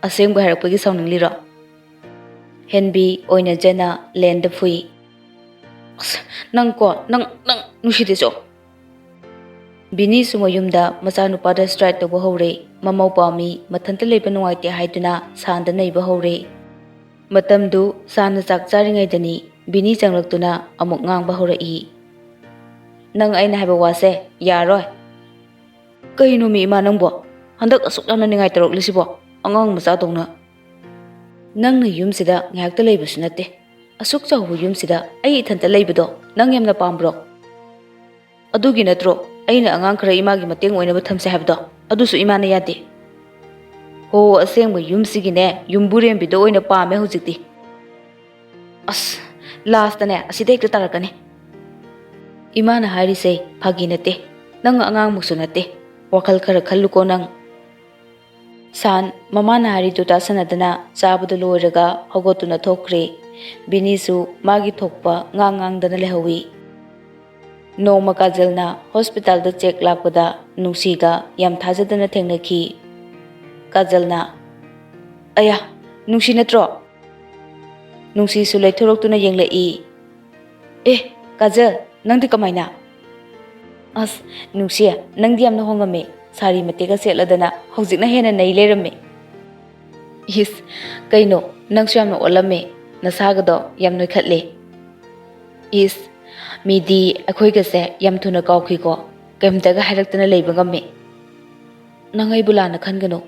ꯑꯁꯦꯡꯕ ꯍꯥꯏꯔꯛꯄꯒꯤ ꯁꯥꯎꯅꯤꯡꯂꯤꯔꯣ? ꯍꯦꯟꯕꯤ ꯑꯣꯏꯅ ꯖꯦꯅ ꯂꯦꯟꯗ ꯐꯨꯏ꯫ ꯑꯁ, ꯅꯪ ꯀꯣ, ꯅꯪ, ꯅꯪ ꯅꯨꯡꯁꯤꯗꯦ ꯆꯣ꯫ ꯕꯤꯅꯤꯁꯨ ꯃꯌꯨꯝꯗ ꯃꯆꯥꯅꯨꯄꯥꯗ ꯁ꯭ꯇ꯭ꯔꯥꯏꯛ ꯇꯧꯕ ꯍꯧꯔꯦ꯫ ꯃꯃꯧ ꯄꯥꯝꯃꯤ, ꯃꯊꯟꯇ ꯂꯩꯕ ꯅꯨꯡꯉꯥꯏꯇꯦ ꯍꯥꯏꯗꯨꯅ ꯁꯥꯟꯗ ꯅꯩꯕ ꯍꯧꯔꯦ꯫ ꯃꯇꯝꯗꯨ ꯁꯥꯟꯅ ꯆꯥꯛ ꯆꯥꯔꯤꯉꯩꯗꯅꯤ ꯕꯤꯅꯤ ꯆꯪꯂꯛꯇꯨꯅ ꯑꯃꯨꯛ ꯉꯥꯡꯕ ꯍꯧꯔꯛꯏ꯫ "ꯅꯪ ꯑꯩꯅ ꯍꯥꯏꯕ ꯋꯥꯁꯦ ꯌꯥꯔꯣꯏ"꯫ "ꯀꯩꯅꯣꯃꯤ ꯏꯃꯥ ꯅꯪꯕꯣ? ꯍꯟꯗꯛ ꯑꯁꯨꯛ ꯌꯥꯝꯅ ꯅꯤꯡꯉꯥꯏ ꯇꯧꯔꯛꯂꯤꯁꯤꯕꯣ? ꯑꯉꯥꯡ ꯃꯆꯥꯗꯧꯅ꯫ ꯅꯪꯅ ꯌꯨꯝꯁꯤꯗ ꯉꯥꯏꯍꯥꯛꯇ ꯂꯩꯕꯁꯨ ꯅꯠꯇꯦ꯫ ꯑꯁꯨꯛ ꯆꯥꯎꯕ ꯌꯨꯝꯁꯤꯗ ꯑꯩ ꯏꯊꯟꯇ ꯂꯩꯕꯗꯣ ꯅꯪ ꯌꯥꯝꯅ ꯄꯥꯝꯕ꯭ꯔꯣ? ꯑꯗꯨꯒꯤ ꯅꯠꯇ꯭ꯔꯣ ꯑꯩꯅ ꯑꯉꯥꯡ ꯈꯔ ꯏꯃꯥꯒꯤ ꯃꯇꯦꯡ ꯑꯣꯏꯅꯕ ꯊꯝꯁꯦ ꯍꯥꯏꯕꯗꯣ? ꯑꯗꯨꯁꯨ ꯏꯃꯥꯅ ꯌꯥꯗꯦ꯫ ꯍꯣ, ꯑꯁꯦꯡꯕ ꯌꯨꯝꯁꯤꯒꯤꯅꯦ, ꯌꯨꯝꯕꯨꯔꯦꯝꯕꯤꯗꯣ ꯑꯣꯏꯅ ꯄꯥꯝꯃꯦ ꯍꯧꯖꯤꯛꯇꯤ꯫ ꯑꯁ, ꯂꯥꯁꯇꯅꯦ ꯑꯁꯤꯗ ꯍꯦꯛꯇ ꯇꯥꯔꯛꯀꯅꯤ꯫ ꯏꯃꯥꯅ ꯍꯥꯏꯔꯤꯁꯦ ꯐꯥꯒꯤ ꯅꯠꯇꯦ꯫ ꯅꯪ ꯑꯉꯥꯡꯃꯛꯁꯨ ꯅꯠꯇꯦ꯫ ꯋꯥꯈꯜ ꯈꯔ ꯈꯜꯂꯨꯀꯣ ꯅꯪ꯫ ꯁꯥꯟ ꯃꯃꯥꯅ ꯍꯥꯏꯔꯤꯗꯨ ꯇꯥꯁꯟꯅꯗꯅ ꯆꯥꯕꯗꯨ ꯂꯣꯏꯔꯒ ꯍꯧꯒꯠꯇꯨꯅ ꯊꯣꯛꯈ꯭ꯔꯦ꯫ ꯕꯤꯅꯤꯁꯨ ꯃꯥꯒꯤ ꯊꯣꯛꯄ ꯉꯥꯡ ꯉꯥꯡꯗꯅ ꯂꯩꯍꯧꯏ꯫ ꯅꯣꯡꯃ ꯀꯥꯖꯜꯅ ꯍꯣꯁꯄꯤꯇꯥꯜꯗ ꯆꯦꯛ ꯂꯥꯛꯄꯗ ꯅꯨꯡꯁꯤꯒ ꯌꯥꯝ ꯊꯥꯖꯗꯅ ꯊꯦꯡꯅꯈꯤ꯫ ꯀꯥꯖꯜꯅ, "ꯑꯌꯥ, ꯅꯨꯡꯁꯤ ꯅꯠꯇ꯭ꯔꯣ?" ꯅꯨꯡꯁꯤꯁꯨ ꯂꯩꯊꯣꯔꯛꯇꯨꯅ ꯌꯦꯡꯂꯛꯏ꯫ "ꯑꯦ, ꯀꯥꯖꯜ, ꯅꯪꯗꯤ ꯀꯃꯥꯏꯅ?" "ꯑꯁ, ꯅꯨꯡꯁꯤ, ꯅꯪꯗꯤ ꯌꯥꯝꯅ ꯍꯣꯡꯉꯝꯃꯦ꯫ ꯁꯥꯔꯤ ꯃꯇꯦꯛꯀ ꯁꯦꯠꯂꯗꯅ ꯍꯧꯖꯤꯛꯅ ꯍꯦꯟꯅ ꯅꯩ ꯂꯩꯔꯝꯃꯦ꯫" "ꯏꯁ, ꯀꯩꯅꯣ, ꯅꯪꯁꯨ ꯌꯥꯝꯅ ꯑꯣꯜꯂꯝꯃꯦ꯫ ꯅꯁꯥꯒꯗꯣ ꯌꯥꯝ ꯅꯣꯏꯈꯠꯂꯦ꯫" "ꯏꯁ, ꯃꯤꯗꯤ ꯑꯩꯈꯣꯏꯒꯁꯦ ꯌꯥꯝ ꯊꯨꯅ ꯀꯥꯎꯈꯤꯀꯣ꯫ ꯀꯩꯝꯇꯒ ꯍꯥꯏꯔꯛꯇꯅ ꯂꯩꯕ ꯉꯝꯃꯦ꯫" "ꯅꯪ ꯑꯩꯕꯨ ꯂꯥꯟꯅ ꯈꯟꯒꯅꯨ꯫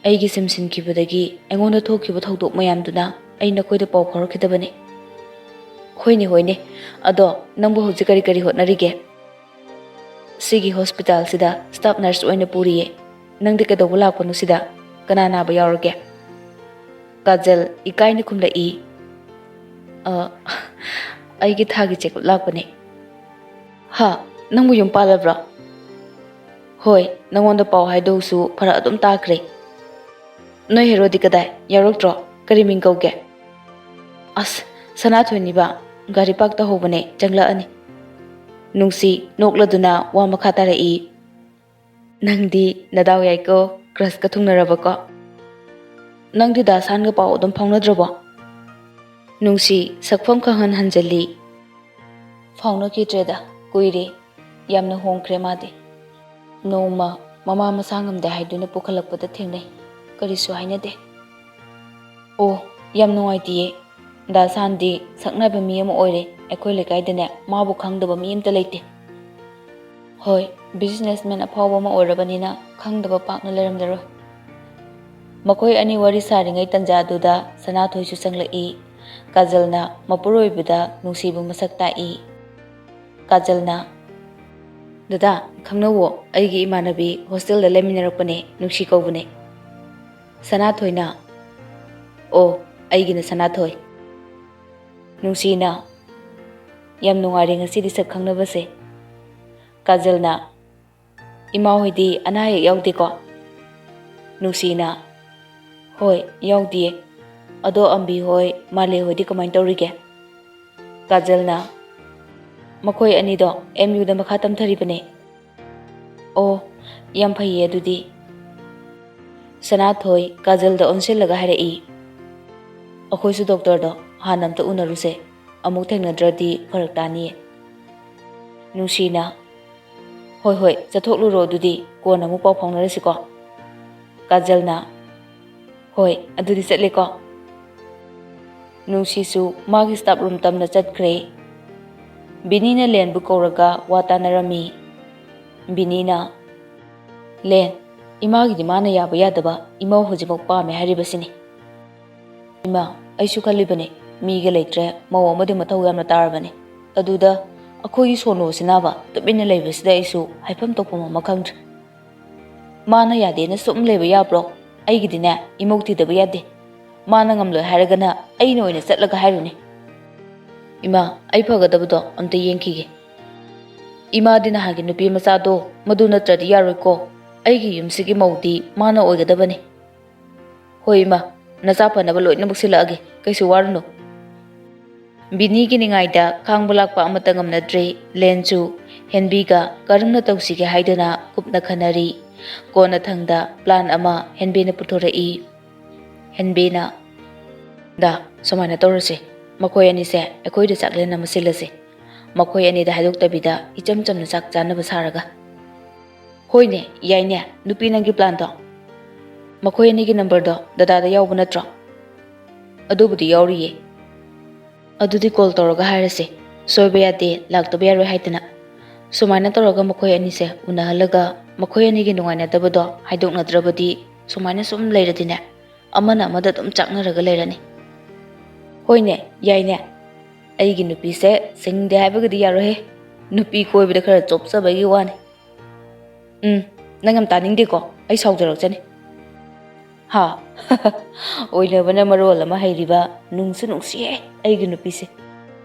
ꯑꯩꯒꯤ ꯁꯤꯝ ꯁꯤꯟꯈꯤꯕꯗꯒꯤ ꯑꯩꯉꯣꯟꯗ ꯊꯣꯛꯈꯤꯕ ꯊꯧꯗꯣꯛ ꯃꯌꯥꯝꯗꯨꯅ ꯑꯩ ꯅꯈꯣꯏꯗ ꯄꯥꯎ ꯐꯥꯎꯔꯛꯈꯤꯗꯕꯅꯤ꯫" "ꯍꯣꯏꯅꯦ, ꯍꯣꯏꯅꯦ꯫ ꯑꯗꯣ ꯅꯪꯕꯨ ꯍꯧꯖꯤꯛ ꯀꯔꯤ ꯀꯔꯤ ꯍꯣꯠꯅꯔꯤꯒꯦ?" "ꯁꯤꯒꯤ ꯍꯣꯁꯄꯤꯇꯥꯜꯁꯤꯗ ꯁ꯭ꯇꯥꯐ ꯅꯔꯁ ꯑꯣꯏꯅ ꯄꯨꯔꯤꯌꯦ꯫ ꯅꯪꯗꯤ ꯀꯩꯗꯧꯕ ꯂꯥꯛꯄꯅꯣ ꯁꯤꯗ? ꯀꯅꯥ ꯅꯥꯕ ꯌꯥꯎꯔꯒꯦ?" ꯀꯥꯖꯜ ꯏꯀꯥꯏꯅ ꯈꯨꯝꯂꯛꯏ꯫ "ꯑ, ꯑꯩꯒꯤ ꯊꯥꯒꯤ ꯆꯦꯛꯑꯞ ꯂꯥꯛꯄꯅꯦ꯫" "ꯍꯥ? ꯅꯪꯕꯨ ꯌꯨꯝ ꯄꯥꯜꯂꯕ꯭ꯔꯣ?" "ꯍꯣꯏ, ꯅꯪꯉꯣꯟꯗ ꯄꯥꯎ ꯍꯥꯏꯗꯧꯁꯨ ꯐꯔꯛ ꯑꯗꯨꯝ ꯇꯥꯈ꯭ꯔꯦ꯫" "ꯅꯣꯏ ꯍꯦꯔꯣꯗꯤ ꯀꯗꯥꯏ? ꯌꯥꯎꯔꯛꯇ꯭ꯔꯣ? ꯀꯔꯤ ꯃꯤꯡ ꯀꯧꯒꯦ?" "ꯑꯁ, ꯁꯅꯥꯊꯣꯏꯅꯤꯕ, ꯒꯥꯔꯤ ꯄꯥꯔꯛ ꯇꯧꯍꯧꯕꯅꯦ, ꯆꯪꯂꯛꯑꯅꯤ꯫" ꯅꯨꯡꯁꯤ ꯅꯣꯛꯂꯗꯨꯅ ꯋꯥ ꯃꯈꯥ ꯇꯥꯔꯛꯏ꯫ "ꯅꯪꯗꯤ ꯅꯗꯥꯎ ꯌꯥꯏꯀꯣ, ꯀ꯭ꯔꯁꯀ ꯊꯨꯡꯅꯔꯕꯀꯣ꯫ ꯅꯪꯗꯤ ꯗꯥ ꯁꯥꯟꯒ ꯄꯥꯎ ꯑꯗꯨꯝ ꯐꯥꯎꯅꯗ꯭ꯔꯕꯣ?" ꯅꯨꯡꯁꯤ ꯁꯛꯐꯝ ꯈꯪꯍꯟ ꯍꯟꯖꯤꯜꯂꯤ꯫ "ꯐꯥꯎꯅꯈꯤꯗ꯭ꯔꯦꯗ, ꯀꯨꯏꯔꯦ꯫ ꯌꯥꯝꯅ ꯍꯣꯡꯈ꯭ꯔꯦ ꯃꯥꯗꯤ꯫ ꯅꯣꯡꯃ ꯃꯃꯥ ꯃꯁꯥ ꯉꯝꯗꯦ ꯍꯥꯏꯗꯨꯅ ꯄꯨꯈꯠꯂꯛꯄꯗ ꯊꯦꯡꯅꯩ꯫ ꯀꯔꯤꯁꯨ ꯍꯥꯏꯅꯗꯦ꯫" "ꯑꯣ, ꯌꯥꯝ ꯅꯨꯡꯉꯥꯏꯇꯤꯌꯦ꯫ ꯗꯥ ꯁꯥꯟꯗꯤ ꯁꯛꯅꯥꯏꯕ ꯃꯤ ꯑꯃ ꯑꯣꯏꯔꯦ꯫ ꯑꯩꯈꯣꯏ ꯂꯩꯀꯥꯏꯗꯅꯦ ꯃꯥꯕꯨ ꯈꯪꯗꯕ ꯃꯤ ꯑꯝꯇ ꯂꯩꯇꯦ꯫" "ꯍꯣꯏ, ꯕꯤꯖꯤꯅꯦꯁꯃꯦꯟ ꯑꯐꯥꯎꯕ ꯑꯃ ꯑꯣꯏꯔꯕꯅꯤꯅ ꯈꯪꯗꯕ ꯄꯥꯛꯅ ꯂꯩꯔꯝꯂꯔꯣꯏ꯫" ꯃꯈꯣꯏ ꯑꯅꯤ ꯋꯥꯔꯤ ꯁꯥꯔꯤꯉꯩ ꯇꯟꯖꯥꯗꯨꯗ ꯁꯅꯥꯊꯣꯏꯁꯨ ꯆꯪꯂꯛꯏ꯫ ꯀꯥꯖꯜꯅ ꯃꯄꯨꯔꯣꯏꯕꯗ ꯅꯨꯡꯁꯤꯕ ꯃꯁꯛ ꯇꯥꯛꯏ꯫ ꯀꯥꯖꯜꯅ, ꯗꯗꯥ, ꯈꯪꯅꯧꯋꯣ, ꯑꯩꯒꯤ ꯏꯃꯥꯟꯅꯕꯤ ꯍꯣꯁꯇꯦꯜꯗ ꯂꯩꯃꯤꯟꯅꯔꯛꯄꯅꯦ, ꯅꯨꯡꯁꯤ ꯀꯧꯕꯅꯦ꯫ ꯁꯅꯥꯊꯣꯏꯅ꯫ ꯑꯣ, ꯑꯩꯒꯤꯅ ꯁꯅꯥꯊꯣꯏ꯫ ꯅꯨꯡꯁꯤꯅ꯫ ꯌꯥꯝ ꯅꯨꯡꯉꯥꯏꯔꯦ ꯉꯁꯤꯗꯤ ꯁꯛ ꯈꯪꯅꯕꯁꯦ꯫ ꯀꯥꯖꯜꯅ꯫ ꯏꯃꯥ ꯍꯣꯏꯗꯤ ꯑꯅꯥ ꯑꯌꯦꯛ ꯌꯥꯎꯗꯦꯀꯣ? ꯅꯨꯡꯁꯤꯅ꯫ ꯍꯣꯏ, ꯌꯥꯎꯗꯤꯌꯦ꯫ ꯑꯗꯣ ꯑꯝꯕꯤ ꯍꯣꯏ, ꯃꯥꯂꯦ ꯍꯣꯏꯗꯤ ꯀꯃꯥꯏꯅ ꯇꯧꯔꯤꯒꯦ? ꯀꯥꯖꯜꯅ꯫ ꯃꯈꯣꯏ ꯑꯅꯤꯗꯣ ꯑꯦꯝ ꯌꯨꯗ ꯃꯈꯥ ꯇꯝꯊꯔꯤꯕꯅꯦ꯫ ꯑꯣ, ꯌꯥꯝ ꯐꯩꯌꯦ ꯑꯗꯨꯗꯤ꯫ ꯁꯅꯥꯊꯣꯏ ꯀꯥꯖꯜꯗ ꯑꯣꯟꯁꯤꯜꯂꯒ ꯍꯥꯏꯔꯛꯏ꯫ ꯑꯩꯈꯣꯏꯁꯨ ꯗꯣꯛꯇꯔꯗꯣ ꯍꯥꯟꯅ ꯑꯝꯇ ꯎꯅꯔꯨꯁꯦ, ꯑꯃꯨꯛ ꯊꯦꯡꯅꯗ꯭ꯔꯗꯤ ꯐꯔꯛ ꯇꯥꯅꯤꯌꯦ꯫ ꯅꯨꯡꯁꯤꯅ꯫ ꯍꯣꯏ ꯍꯣꯏ, ꯆꯠꯊꯣꯛꯂꯨꯔꯣ ꯑꯗꯨꯗꯤ, ꯀꯣꯟꯅ ꯑꯃꯨꯛ ꯄꯥꯎ ꯐꯥꯎꯅꯔꯁꯤꯀꯣ꯫ ꯀꯥꯖꯜꯅ꯫ ꯍꯣꯏ, ꯑꯗꯨꯗꯤ ꯆꯠꯂꯦꯀꯣ꯫ ꯅꯨꯡꯁꯤꯁꯨ ꯃꯥꯒꯤ ꯁ꯭ꯇꯥꯐ ꯔꯨꯝ ꯇꯝꯅ ꯆꯠꯈ꯭ꯔꯦ꯫ ꯕꯤꯅꯤꯅ ꯂꯦꯟꯕꯨ ꯀꯧꯔꯒ ꯋꯥ ꯇꯥꯅꯔꯝꯃꯤ꯫ ꯕꯤꯅꯤꯅ꯫ ꯂꯦꯟ, ꯏꯃꯥꯒꯤꯗꯤ ꯃꯥꯅ ꯌꯥꯕ ꯌꯥꯗꯕ ꯏꯃꯧ ꯍꯧꯖꯤꯛꯃꯛ ꯄꯥꯝꯃꯦ ꯍꯥꯏꯔꯤꯕꯁꯤꯅꯤ꯫ ꯏꯃꯥ, ꯑꯩꯁꯨ ꯈꯜꯂꯤꯕꯅꯦ, ꯃꯤꯒ ꯂꯩꯇ꯭ꯔꯦ, ꯃꯧ ꯑꯃꯗꯤ ꯃꯊꯧ ꯌꯥꯝꯅ ꯇꯥꯔꯕꯅꯦ꯫ ꯑꯗꯨꯗ ꯑꯩꯈꯣꯏꯒꯤ ꯁꯣꯅꯨꯁꯤꯅꯕ ꯇꯨꯃꯤꯟꯅ ꯂꯩꯕꯁꯤꯗ ꯑꯩꯁꯨ ꯍꯥꯏꯐꯝ ꯇꯧꯐꯝ ꯑꯃ ꯈꯪꯗ꯭ꯔꯦ꯫ ꯃꯥꯅ ꯌꯥꯗꯦꯅ ꯁꯨꯝ ꯂꯩꯕ ꯌꯥꯕ꯭ꯔꯣ? ꯑꯩꯒꯤꯗꯤꯅꯦ, ꯏꯃꯧ ꯊꯤꯗꯕ ꯌꯥꯗꯦ꯫ ꯃꯥꯅ ꯉꯝꯂꯣꯏ ꯍꯥꯏꯔꯒꯅ ꯑꯩꯅ ꯑꯣꯏꯅ ꯆꯠꯂꯒ ꯍꯥꯏꯔꯨꯅꯦ꯫ ꯏꯃꯥ, ꯑꯩ ꯐꯒꯗꯕꯗꯣ ꯑꯝꯇ ꯌꯦꯡꯈꯤꯒꯦ꯫ ꯏꯃꯥꯗꯤ ꯅꯍꯥꯟꯒꯤ ꯅꯨꯄꯤ ꯃꯆꯥꯗꯣ, ꯃꯗꯨ ꯅꯠꯇ꯭ꯔꯗꯤ ꯌꯥꯔꯣꯏꯀꯣ꯫ ꯑꯩꯒꯤ ꯌꯨꯝꯁꯤꯒꯤ ꯃꯧꯗꯤ ꯃꯥꯅ ꯑꯣꯏꯒꯗꯕꯅꯤ꯫ ꯍꯣꯏ ꯏꯃꯥ, ꯅꯆꯥ ꯐꯅꯕ ꯂꯣꯏꯅꯃꯛ ꯁꯤꯜꯂꯛꯑꯒꯦ, ꯀꯩꯁꯨ ꯋꯥꯔꯨꯅꯨ꯫ ꯕꯤꯅꯤꯒꯤ ꯅꯤꯡꯉꯥꯏꯗ ꯈꯥꯡꯕ ꯂꯥꯛꯄ ꯑꯃꯠꯇ ꯉꯝꯅꯗ꯭ꯔꯦ꯫ ꯂꯦꯟꯁꯨ ꯍꯦꯟꯕꯤꯒ ꯀꯔꯝꯅ ꯇꯧꯁꯤꯒꯦ ꯍꯥꯏꯗꯨꯅ ꯀꯨꯞꯅ ꯈꯟꯅꯔꯤ꯫ ꯀꯣꯟꯅꯊꯪꯗ ꯄ꯭ꯂꯥꯟ ꯑꯃ ꯍꯦꯟꯕꯤꯅ ꯄꯨꯊꯣꯔꯛꯏ꯫ ꯍꯦꯟꯕꯤꯅ, "ꯗꯥ, ꯁꯨꯃꯥꯏꯅ ꯇꯧꯔꯁꯦ, ꯃꯈꯣꯏ ꯑꯅꯤꯁꯦ ꯑꯩꯈꯣꯏꯗ ꯆꯥꯛꯂꯦꯟ ꯑꯃ ꯁꯤꯜꯂꯁꯦ꯫ ꯃꯈꯣꯏ ꯑꯅꯤꯗ ꯍꯥꯏꯗꯣꯛꯇꯕꯤꯗ ꯏꯆꯝ ꯆꯝꯅ ꯆꯥꯛ ꯆꯥꯅꯕ ꯁꯥꯔꯒ꯫" "ꯍꯣꯏꯅꯦ, ꯌꯥꯏꯅꯦ, ꯅꯨꯄꯤ ꯅꯪꯒꯤ ꯄ꯭ꯂꯥꯟꯗꯣ꯫ ꯃꯈꯣꯏ ꯑꯅꯤꯒꯤ ꯅꯝꯕꯔꯗꯣ ꯗꯗꯥꯗ ꯌꯥꯎꯕ ꯅꯠꯇ꯭ꯔꯣ?" "ꯑꯗꯨꯕꯨꯗꯤ ꯌꯥꯎꯔꯤꯌꯦ꯫ ꯑꯗꯨꯗꯤ ꯀꯣꯜ ꯇꯧꯔꯒ ꯍꯥꯏꯔꯁꯦ, ꯁꯣꯏꯕ ꯌꯥꯗꯦ, ꯂꯥꯛꯇꯕ ꯌꯥꯔꯣꯏ ꯍꯥꯏꯗꯅ꯫ ꯁꯨꯃꯥꯏꯅ ꯇꯧꯔꯒ ꯃꯈꯣꯏ ꯑꯅꯤꯁꯦ ꯎꯅꯍꯜꯂꯒ ꯃꯈꯣꯏ ꯑꯅꯤꯒꯤ ꯅꯨꯡꯉꯥꯏꯅꯗꯕꯗꯣ ꯍꯥꯏꯗꯣꯛꯅꯗ꯭ꯔꯕꯗꯤ ꯁꯨꯃꯥꯏꯅ ꯁꯨꯝ ꯂꯩꯔꯗꯤꯅꯦ, ꯑꯃꯅ ꯑꯃꯗ ꯑꯗꯨꯝ ꯆꯥꯛꯅꯔꯒ ꯂꯩꯔꯅꯤ꯫" "ꯍꯣꯏꯅꯦ, ꯌꯥꯏꯅꯦ꯫ ꯑꯩꯒꯤ ꯅꯨꯄꯤꯁꯦ ꯁꯤꯡꯗꯦ ꯍꯥꯏꯕꯒꯗꯤ ꯌꯥꯔꯣꯏꯍꯦ꯫ ꯅꯨꯄꯤ ꯀꯣꯏꯕꯗ ꯈꯔ ꯆꯣꯞꯆꯕꯒꯤ ꯋꯥꯅꯤ꯫ ꯎꯝ, ꯅꯪ ꯌꯥꯝ ꯇꯥꯅꯤꯡꯗꯦꯀꯣ, ꯑꯩ ꯁꯥꯎꯖꯔꯛꯆꯅꯤ꯫ ꯍꯥ? ꯑꯣꯏꯅꯕꯅ ꯃꯔꯣꯜ ꯑꯃ ꯍꯩꯔꯤꯕ, ꯅꯨꯡꯁꯨ ꯅꯨꯡꯁꯤꯌꯦ ꯑꯩꯒꯤ ꯅꯨꯄꯤꯁꯦ꯫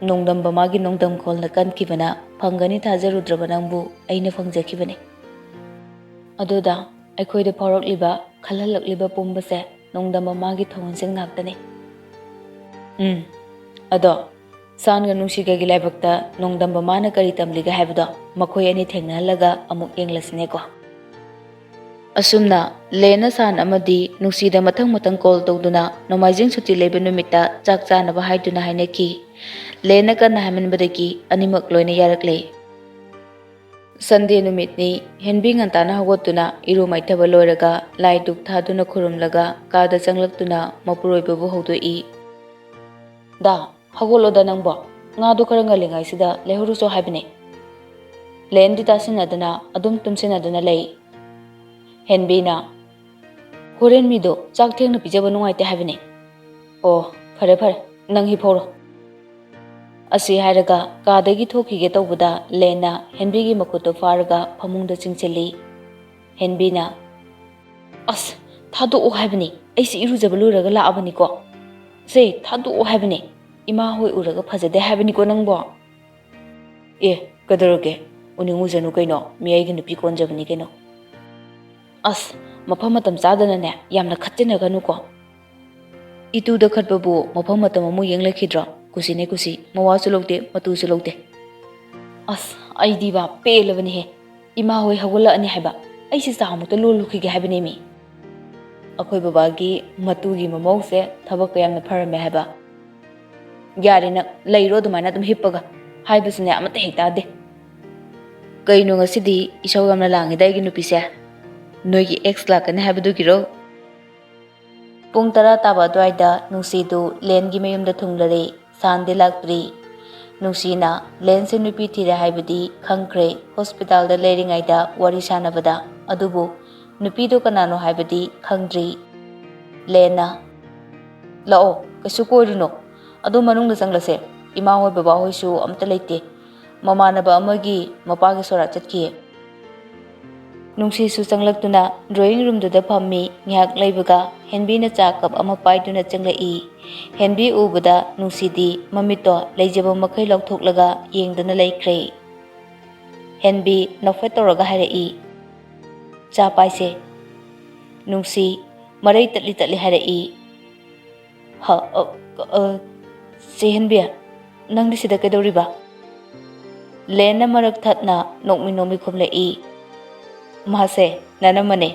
ꯅꯣꯡꯗꯝꯕ ꯃꯥꯒꯤ ꯅꯣꯡꯗꯝ ꯈꯣꯜꯅ ꯀꯟꯈꯤꯕꯅ ꯐꯪꯒꯅꯤ ꯊꯥꯖꯔꯨꯗ꯭ꯔꯕ ꯅꯪꯕꯨ ꯑꯩꯅ ꯐꯪꯖꯈꯤꯕꯅꯦ꯫ ꯑꯗꯨꯗ ꯑꯩꯈꯣꯏꯗ ꯐꯥꯎꯔꯛꯂꯤꯕ, ꯈꯜꯍꯜꯂꯛꯂꯤꯕ ꯄꯨꯝꯕꯁꯦ ꯅꯣꯡꯗꯝꯕ ꯃꯥꯒꯤ ꯊꯧꯑꯣꯟꯁꯤꯡ ꯉꯥꯛꯇꯅꯤ꯫ ꯎꯝ, ꯑꯗꯣ ꯁꯥꯟꯒ ꯅꯨꯡꯁꯤꯒꯒꯤ ꯂꯥꯏꯕꯛꯇ ꯅꯣꯡꯗꯝꯕ ꯃꯥꯅ ꯀꯔꯤ ꯇꯝꯂꯤꯒꯦ ꯍꯥꯏꯕꯗꯣ ꯃꯈꯣꯏ ꯑꯅꯤ ꯊꯦꯡꯅꯍꯜꯂꯒ ꯑꯃꯨꯛ ꯌꯦꯡꯂꯁꯤꯅꯦꯀꯣ꯫ ꯑꯁꯨꯝꯅ ꯂꯦꯟꯅ ꯁꯥꯟ ꯑꯃꯗꯤ ꯅꯨꯡꯁꯤꯗ ꯃꯊꯪ ꯃꯊꯪ ꯀꯣꯜ ꯇꯧꯗꯨꯅ ꯅꯣꯡꯃꯥꯏꯖꯤꯡ ꯁꯨꯇꯤ ꯂꯩꯕ ꯅꯨꯃꯤꯠꯇ ꯆꯥꯛ ꯆꯥꯅꯕ ꯍꯥꯏꯗꯨꯅ ꯍꯥꯏꯅꯈꯤ꯫ ꯂꯦꯟꯅ ꯀꯟꯅ ꯍꯥꯏꯃꯟꯕꯗꯒꯤ ꯑꯅꯤꯃꯛ ꯂꯣꯏꯅ ꯌꯥꯔꯛꯂꯦ꯫ ꯁꯟꯗꯦ ꯅꯨꯃꯤꯠꯅꯤ꯫ ꯍꯦꯟꯕꯤ ꯉꯟꯇꯥꯅ ꯍꯧꯒꯠꯇꯨꯅ ꯏꯔꯨ ꯃꯥꯏꯊꯕ ꯂꯣꯏꯔꯒ ꯂꯥꯏ ꯙꯨꯛ ꯊꯥꯗꯨꯅ ꯈꯨꯔꯨꯝꯂꯒ ꯀꯥꯗ ꯆꯪꯂꯛꯇꯨꯅ ꯃꯄꯨꯔꯣꯏꯕꯕꯨ ꯍꯧꯗꯣꯛꯏ꯫ "ꯗꯥ, ꯍꯧꯒꯠꯂꯣꯗ ꯅꯪꯕꯣ꯫ ꯉꯥꯗꯣ ꯈꯔ ꯉꯜꯂꯤꯉꯩꯁꯤꯗ ꯂꯩꯍꯧꯔꯨꯆꯣ ꯍꯥꯏꯕꯅꯦ꯫" ꯂꯦꯟꯗꯤ ꯇꯥꯁꯤꯟꯅꯗꯅ ꯑꯗꯨꯝ ꯇꯨꯝꯁꯤꯟꯅꯗꯨꯅ ꯂꯩ꯫ ꯍꯦꯟꯕꯤꯅ, "ꯍꯣꯔꯦꯟ ꯃꯤꯗꯣ ꯆꯥꯛ ꯊꯦꯡꯅ ꯄꯤꯖꯕ ꯅꯨꯡꯉꯥꯏꯇꯦ ꯍꯥꯏꯕꯅꯦ꯫" "ꯑꯣ, ꯐꯔꯦ ꯐꯔꯦ, ꯅꯪ ꯍꯤꯞꯍꯧꯔꯣ꯫" ꯑꯁꯤ ꯍꯥꯏꯔꯒ ꯀꯥꯗꯒꯤ ꯊꯣꯛꯈꯤꯒꯦ ꯇꯧꯕꯗ ꯂꯦꯟꯅ ꯍꯦꯟꯕꯤꯒꯤ ꯃꯈꯨꯠꯇꯨ ꯐꯥꯔꯒ ꯐꯃꯨꯡꯗ ꯆꯤꯡꯁꯤꯜꯂꯤ꯫ ꯍꯦꯟꯕꯤꯅ, "ꯑꯁ, ꯊꯥꯗꯣꯛꯑꯣ ꯍꯥꯏꯕꯅꯤ, ꯑꯩꯁꯦ ꯏꯔꯨꯖꯕ ꯂꯣꯏꯔꯒ ꯂꯥꯛꯑꯕꯅꯤꯀꯣ꯫ ꯁꯦ, ꯊꯥꯗꯣꯛꯑꯣ ꯍꯥꯏꯕꯅꯤ, ꯏꯃꯥ ꯍꯣꯏ ꯎꯔꯒ ꯐꯖꯗꯦ ꯍꯥꯏꯕꯅꯤꯀꯣ ꯅꯪꯕꯣ꯫" "ꯑꯦ, ꯀꯩꯗꯧꯔꯒꯦ? ꯎꯅꯤꯡ ꯎꯖꯅꯨ ꯀꯩꯅꯣ, ꯃꯤ ꯑꯩꯒꯤ ꯅꯨꯄꯤ ꯀꯣꯟꯖꯕꯅꯤ ꯀꯩꯅꯣ꯫" "ꯑꯁ, ꯃꯐꯝ ꯃꯇꯝ ꯆꯥꯗꯅꯅꯦ ꯌꯥꯝꯅ ꯈꯠꯆꯤꯟꯅꯒꯅꯨꯀꯣ꯫" ꯏꯇꯨꯗ ꯈꯠꯄꯕꯨ ꯃꯐꯝ ꯃꯇꯝ ꯑꯃꯨꯛ ꯌꯦꯡꯂꯛꯈꯤꯗ꯭ꯔꯣ? ꯀꯨꯁꯤꯅꯦ ꯀꯨꯁꯤ, ꯃꯋꯥꯁꯨ ꯂꯧꯗꯦ, ꯃꯇꯨꯁꯨ ꯂꯧꯗꯦ꯫ ꯑꯁ, ꯑꯩꯗꯤꯕ ꯄꯦꯜꯂꯕꯅꯤꯍꯦ꯫ ꯏꯃꯥ ꯍꯣꯏ ꯍꯧꯒꯠꯂꯛꯑꯅꯤ ꯍꯥꯏꯕ, ꯑꯩꯁꯦ ꯆꯥ ꯑꯃꯨꯛꯇ ꯂꯣꯜꯂꯨꯈꯤꯒꯦ ꯍꯥꯏꯕꯅꯦꯃꯤ꯫ ꯑꯩꯈꯣꯏ ꯕꯕꯥꯒꯤ ꯃꯇꯨꯒꯤ ꯃꯃꯧꯁꯦ ꯊꯕꯛꯀ ꯌꯥꯝꯅ ꯐꯔꯝꯃꯦ ꯍꯥꯏꯕ꯫ ꯌꯥꯔꯦ ꯅꯪ, ꯂꯩꯔꯣ ꯑꯗꯨꯃꯥꯏꯅ ꯑꯗꯨꯝ ꯍꯤꯞꯄꯒ꯫ ꯍꯥꯏꯕꯁꯨꯅꯦ ꯑꯃꯠꯇ ꯍꯦꯛ ꯇꯥꯗꯦ꯫ ꯀꯩꯅꯣ ꯉꯁꯤꯗꯤ ꯏꯁꯧ ꯌꯥꯝꯅ ꯂꯥꯡꯉꯤꯗ ꯑꯩꯒꯤ ꯅꯨꯄꯤꯁꯦ? ꯅꯣꯏꯒꯤ ꯑꯦꯛꯁ ꯂꯥꯛꯀꯅꯤ ꯍꯥꯏꯕꯗꯨꯒꯤꯔꯣ? ꯄꯨꯡ ꯇꯔꯥ ꯇꯥꯕ ꯑꯗꯨꯋꯥꯏꯗ ꯅꯨꯡꯁꯤꯗꯨ ꯂꯦꯟꯒꯤ ꯃꯌꯨꯝꯗ ꯊꯨꯡꯂꯔꯦ꯫ ꯁꯥꯟꯗꯤ ꯂꯥꯛꯇ꯭ꯔꯤ꯫ ꯅꯨꯡꯁꯤꯅ ꯂꯦꯟꯁꯦ ꯅꯨꯄꯤ ꯊꯤꯔꯦ ꯍꯥꯏꯕꯗꯤ ꯈꯪꯈ꯭ꯔꯦ ꯍꯣꯁꯄꯤꯇꯥꯜꯗ ꯂꯩꯔꯤꯉꯩꯗ ꯋꯥꯔꯤ ꯁꯥꯟꯅꯕꯗ꯫ ꯑꯗꯨꯕꯨ ꯅꯨꯄꯤꯗꯨ ꯀꯅꯥꯅꯣ ꯍꯥꯏꯕꯗꯤ ꯈꯪꯗ꯭ꯔꯤ꯫ ꯂꯦꯟꯅ, "ꯂꯥꯛꯑꯣ, ꯀꯩꯁꯨ ꯀꯣꯏꯔꯨꯅꯨ꯫ ꯑꯗꯨ ꯃꯅꯨꯡꯗ ꯆꯪꯂꯁꯦ꯫ ꯏꯃꯥ ꯍꯣꯏ ꯕꯕꯥ ꯍꯣꯏꯁꯨ ꯑꯝꯇ ꯂꯩꯇꯦ꯫ ꯃꯃꯥꯟꯅꯕ ꯑꯃꯒꯤ ꯃꯄꯥꯒꯤ ꯁꯣꯔꯥꯠ ꯆꯠꯈꯤꯌꯦ꯫ ꯅꯨꯡꯁꯤꯁꯨ ꯆꯪꯂꯛꯇꯨꯅ drawing roomꯗꯨꯗ ꯐꯝꯃꯤ꯫ ꯉꯥꯏꯍꯥꯛ ꯂꯩꯕꯒ ꯍꯦꯟꯕꯤꯅ ꯆꯥ cup ꯑꯃ ꯄꯥꯏꯗꯨꯅ ꯆꯪꯂꯛꯏ꯫ ꯍꯦꯟꯕꯤ ꯎꯕꯗ ꯅꯨꯡꯁꯤꯗꯤ ꯃꯃꯤꯠꯇꯣ ꯂꯩꯖꯕ ꯃꯈꯩ ꯂꯧꯊꯣꯛꯂꯒ ꯌꯦꯡꯗꯨꯅ ꯂꯩꯈ꯭ꯔꯦ꯫ ꯍꯦꯟꯕꯤ ꯅꯣꯛꯐꯦꯠ ꯇꯧꯔꯒ ꯍꯥꯏꯔꯛꯏ, "ꯆꯥ ꯄꯥꯏꯁꯦ?" ꯅꯨꯡꯁꯤ ꯃꯔꯩ ꯇꯠꯂꯤ ꯇꯠꯂꯤ ꯍꯥꯏꯔꯛꯏ, "ꯍ, ꯑ, ꯑ, ꯆꯦ ꯍꯦꯟꯕꯤ, ꯅꯪꯗꯤ ꯁꯤꯗ ꯀꯩꯗꯧꯔꯤꯕ?" ꯂꯦꯟꯅ ꯃꯔꯛ ꯊꯠꯅ ꯅꯣꯛꯃꯤ ꯅꯣꯛꯃꯤ ꯈꯨꯝꯂꯛꯏ, "ꯃꯥꯁꯦ ꯅꯅꯝꯃꯅꯦ꯫"